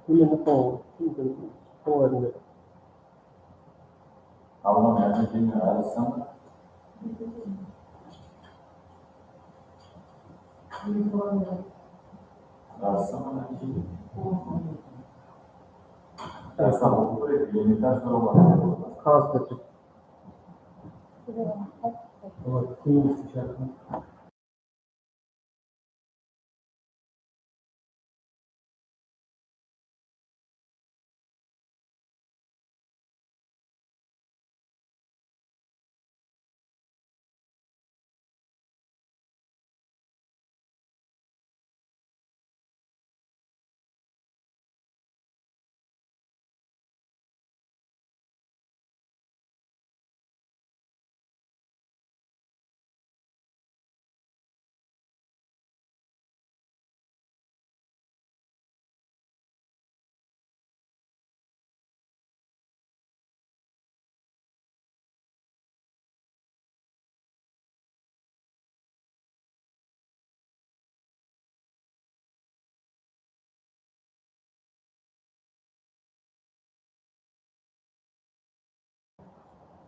Tómende qol, tómende qol endi. Ablam, Argentina alışsam. Qazı ketip. Olar keyin shaqırın.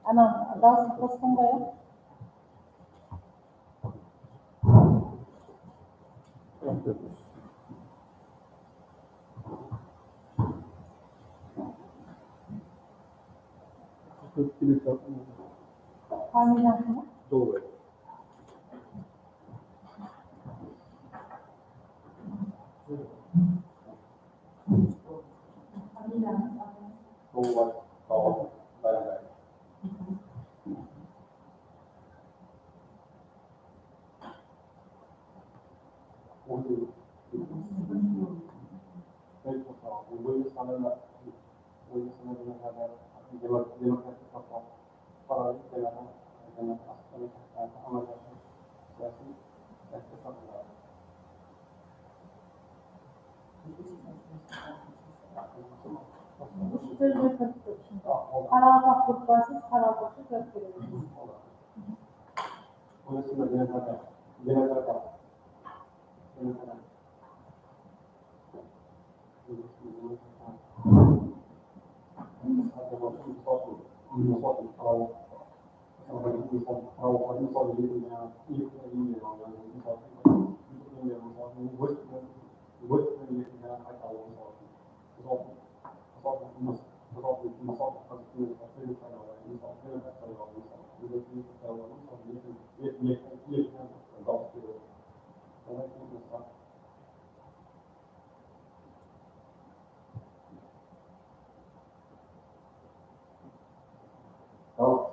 Ana, dawısın qostıń ǵoy, á? Familiyańız ne? Doğru. Qaraqalpaq gruppasız, qaraqalpaqsha jawap beremiz.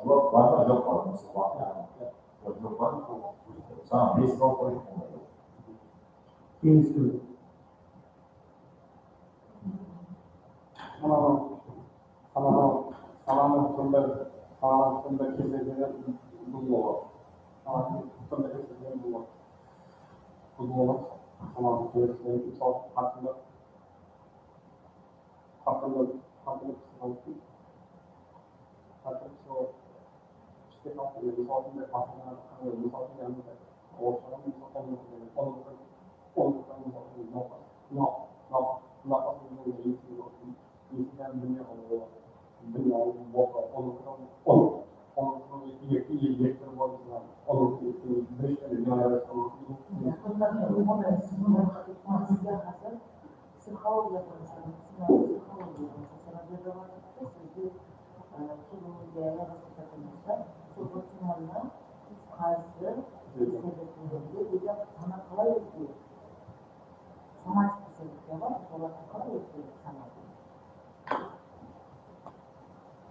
Juwap bar ma, joq pa? Mısalı, waqıya, joq pa? Saǵan bes bal qoyıp bolmaydı. Keńes beriń. Sananıń, sananıń, sananıń sonday, sananıń sonday keselleri buzılıwı. Sananıń sonday keselleri buzılıwı. Buzılıwı. Sananıń keselleri, mısalı, qatında, qatında, qatında psixologik Házir sol ishki xalqı, mısal uchun, basqalardan qanday, mısal uchun, yangi orıslardan, mısal uchun, onlıqtan, onlıqtan, mısal uchun, navqas, navqas, navqas, navqas, bilmey, bilmey, bilmey, bilmey, onlıqtan, onlıqtan, onlıqtan, eki, eki, eki, onlıqtan, birinshi, onlıqtan. Psixologiya boyınsha, psixologiya boyınsha, sizge, e, kirurgiya, yaqın, sol boyınsha, siz qarızdı, sizlerge, ana qalay ótedi? Somatik kasallikler bar, olardı qalay ótedi?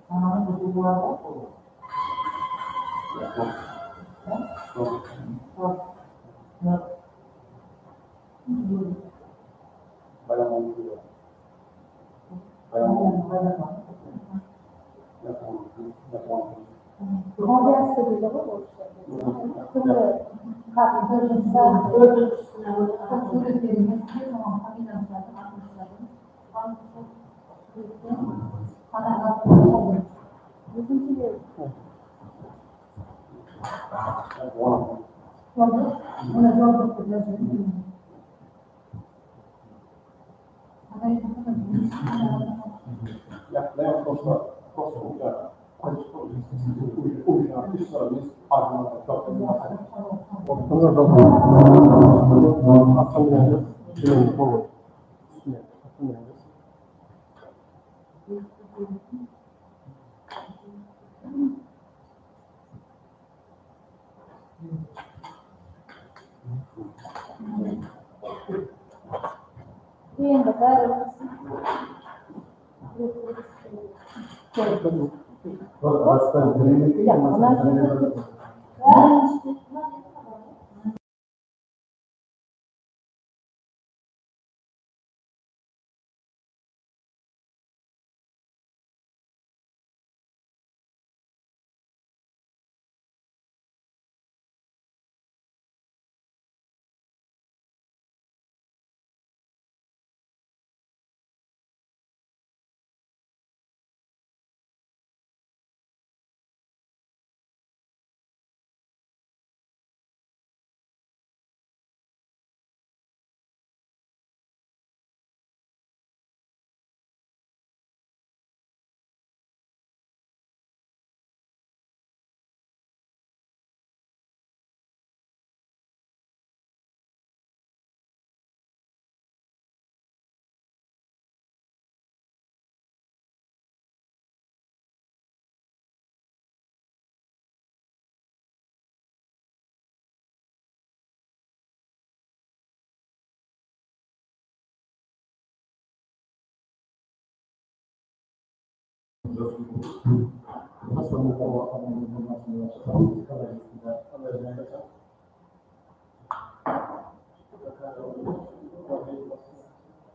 Sananıń buzıwları bar ǵoy. Endi bári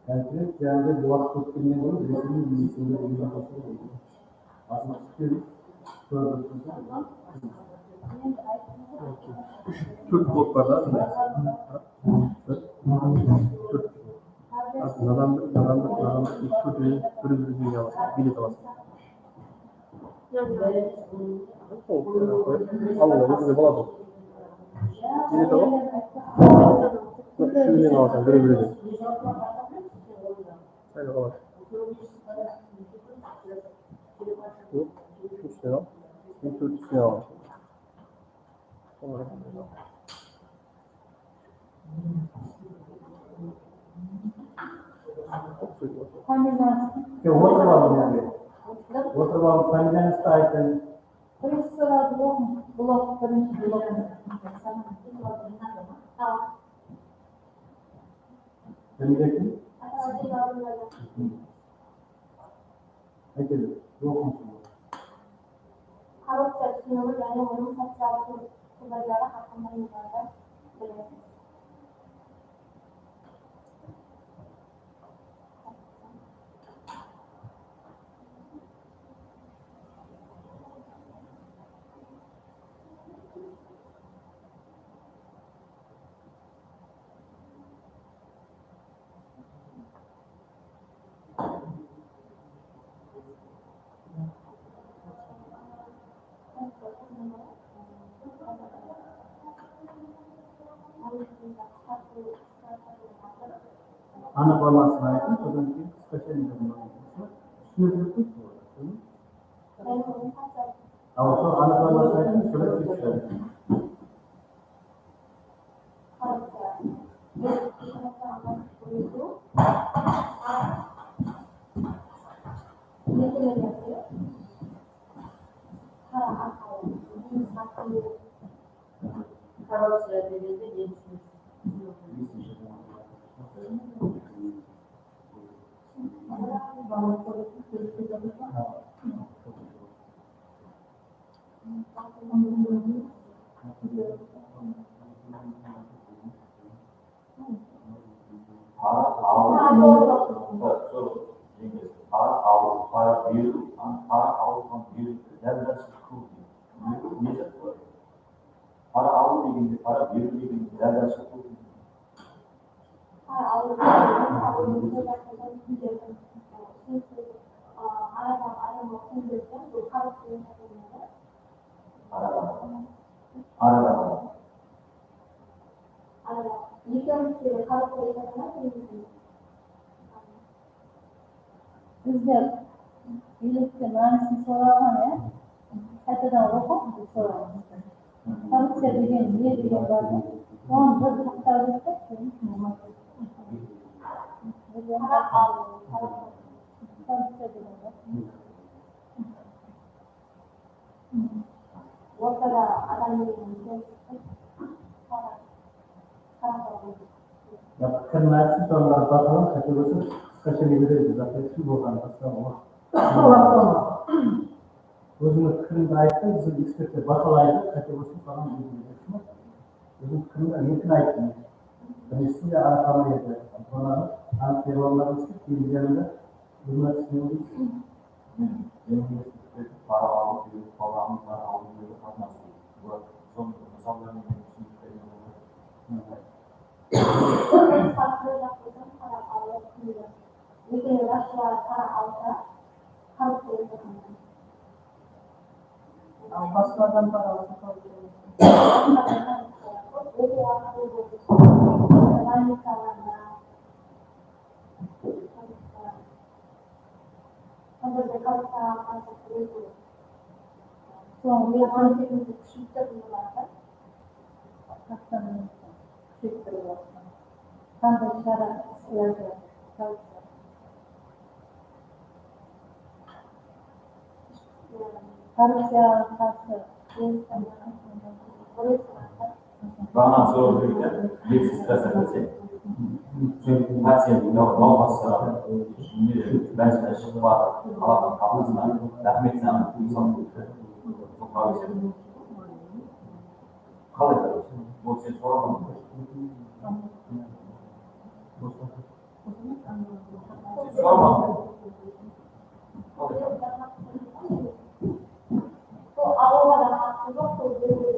Konferenciyanı bu waqıt ótkennen burın resmiy ministrlik uyına basıp qoydı. Basıp túsken. Tórt blok bar da, mına. Bir, tórt. Mınadan bir, mınadan bir, mınadan bir, tórt, bir, bir, bir, bir, bilet alasın. Al, olar bizde boladı. Bilet alasın. Úshewinen alasań, bir, bir, bir. Sayla qaladı. Úshewinen al. Tórt, tórt, tórt. Familiyańız? Otırıp alıń, otırıp alıń, familiyańızdı aytıń. Birinshi sorawdı oqıń. Blok, birinshi blok. Familiya kim? Aytayın, oqıń. Korrupciya túsinigi jáne onıń sociallıq túrleri haqqında mınaday bilesiz. Anaplamasın aytıń, sodan keyin qısqasha ne bolmadı. Túsinerli qıy boladı. Al, sol anaplamasın aytıń, sodan keyin túsinerli. Korrupciya degende ne túsinesiz? Para alıw, para beriw, para alıw hám beriw, dál-dál sırtqı ne zat boladı? Para alıw degende, para beriw degende, dál-dál sırtqı. Para alıw degende, alıw degende, arada adam pul bergen, bul qarız degen. Arada. Arada. Arada. Ekewimiz de qarız degen. Bizler biylikte mánisin soraǵan, ya? Qaytadan oqıń, bul soraǵan. Korrupciya degen ne degen bar da? Onı bir toqtaw etsek, keyin bolmaz. Ortada adam menen kelistip, qara-, qara-, Ya, pikirin aytsın, sonıń barıp baqılań, qáte bolsa, qısqasha ne beredi, zapresheniy bolǵanı basqa. Ózińiz pikirińdi ayttıń, biziń ekspertler bahalaydı, qáte bolsa, soǵan beredi. Óziń pikirińdi erkin ayttıń. Birinshisi de anaǵı edi, sonı anıq bere almadıńız, keyin yanında ózim aytıp. Jurnalistlerdi para alıp, balanı para alıp, qatnasıw. Bul, sonıń mısalları menen túsinikli. Farqlı jaqlardan para alıp, eger basshılar para alsa, xalıqtı ózgartpeydi. Al basshılardan para alsa, xalıqtı ózgartpeydi. Basshılardan para alsa, ózgartpeydi. Больницalarda, Házirgi korrupciyaǵa qarsı kúresiw. Sońǵı yıllarda kúsheyip turıp boladı. Kúsheyip turıp atır. Qanday shara, islerde korrupciya? Korrupciyaǵa qarsı. Baǵana sorap júrgen, medsestrasına kelseń, sen pacient, naw-, nawqasqa, ne, bársine shıǵıp atır, qaladıń xalqına, raxmet saǵan, mısal, qalay qaraysın? Bul sen soramadıń.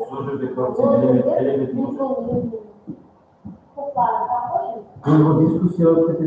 Sol jerde kórip, sen element, elementin. Endi bul diskussiya bolıp ketedi.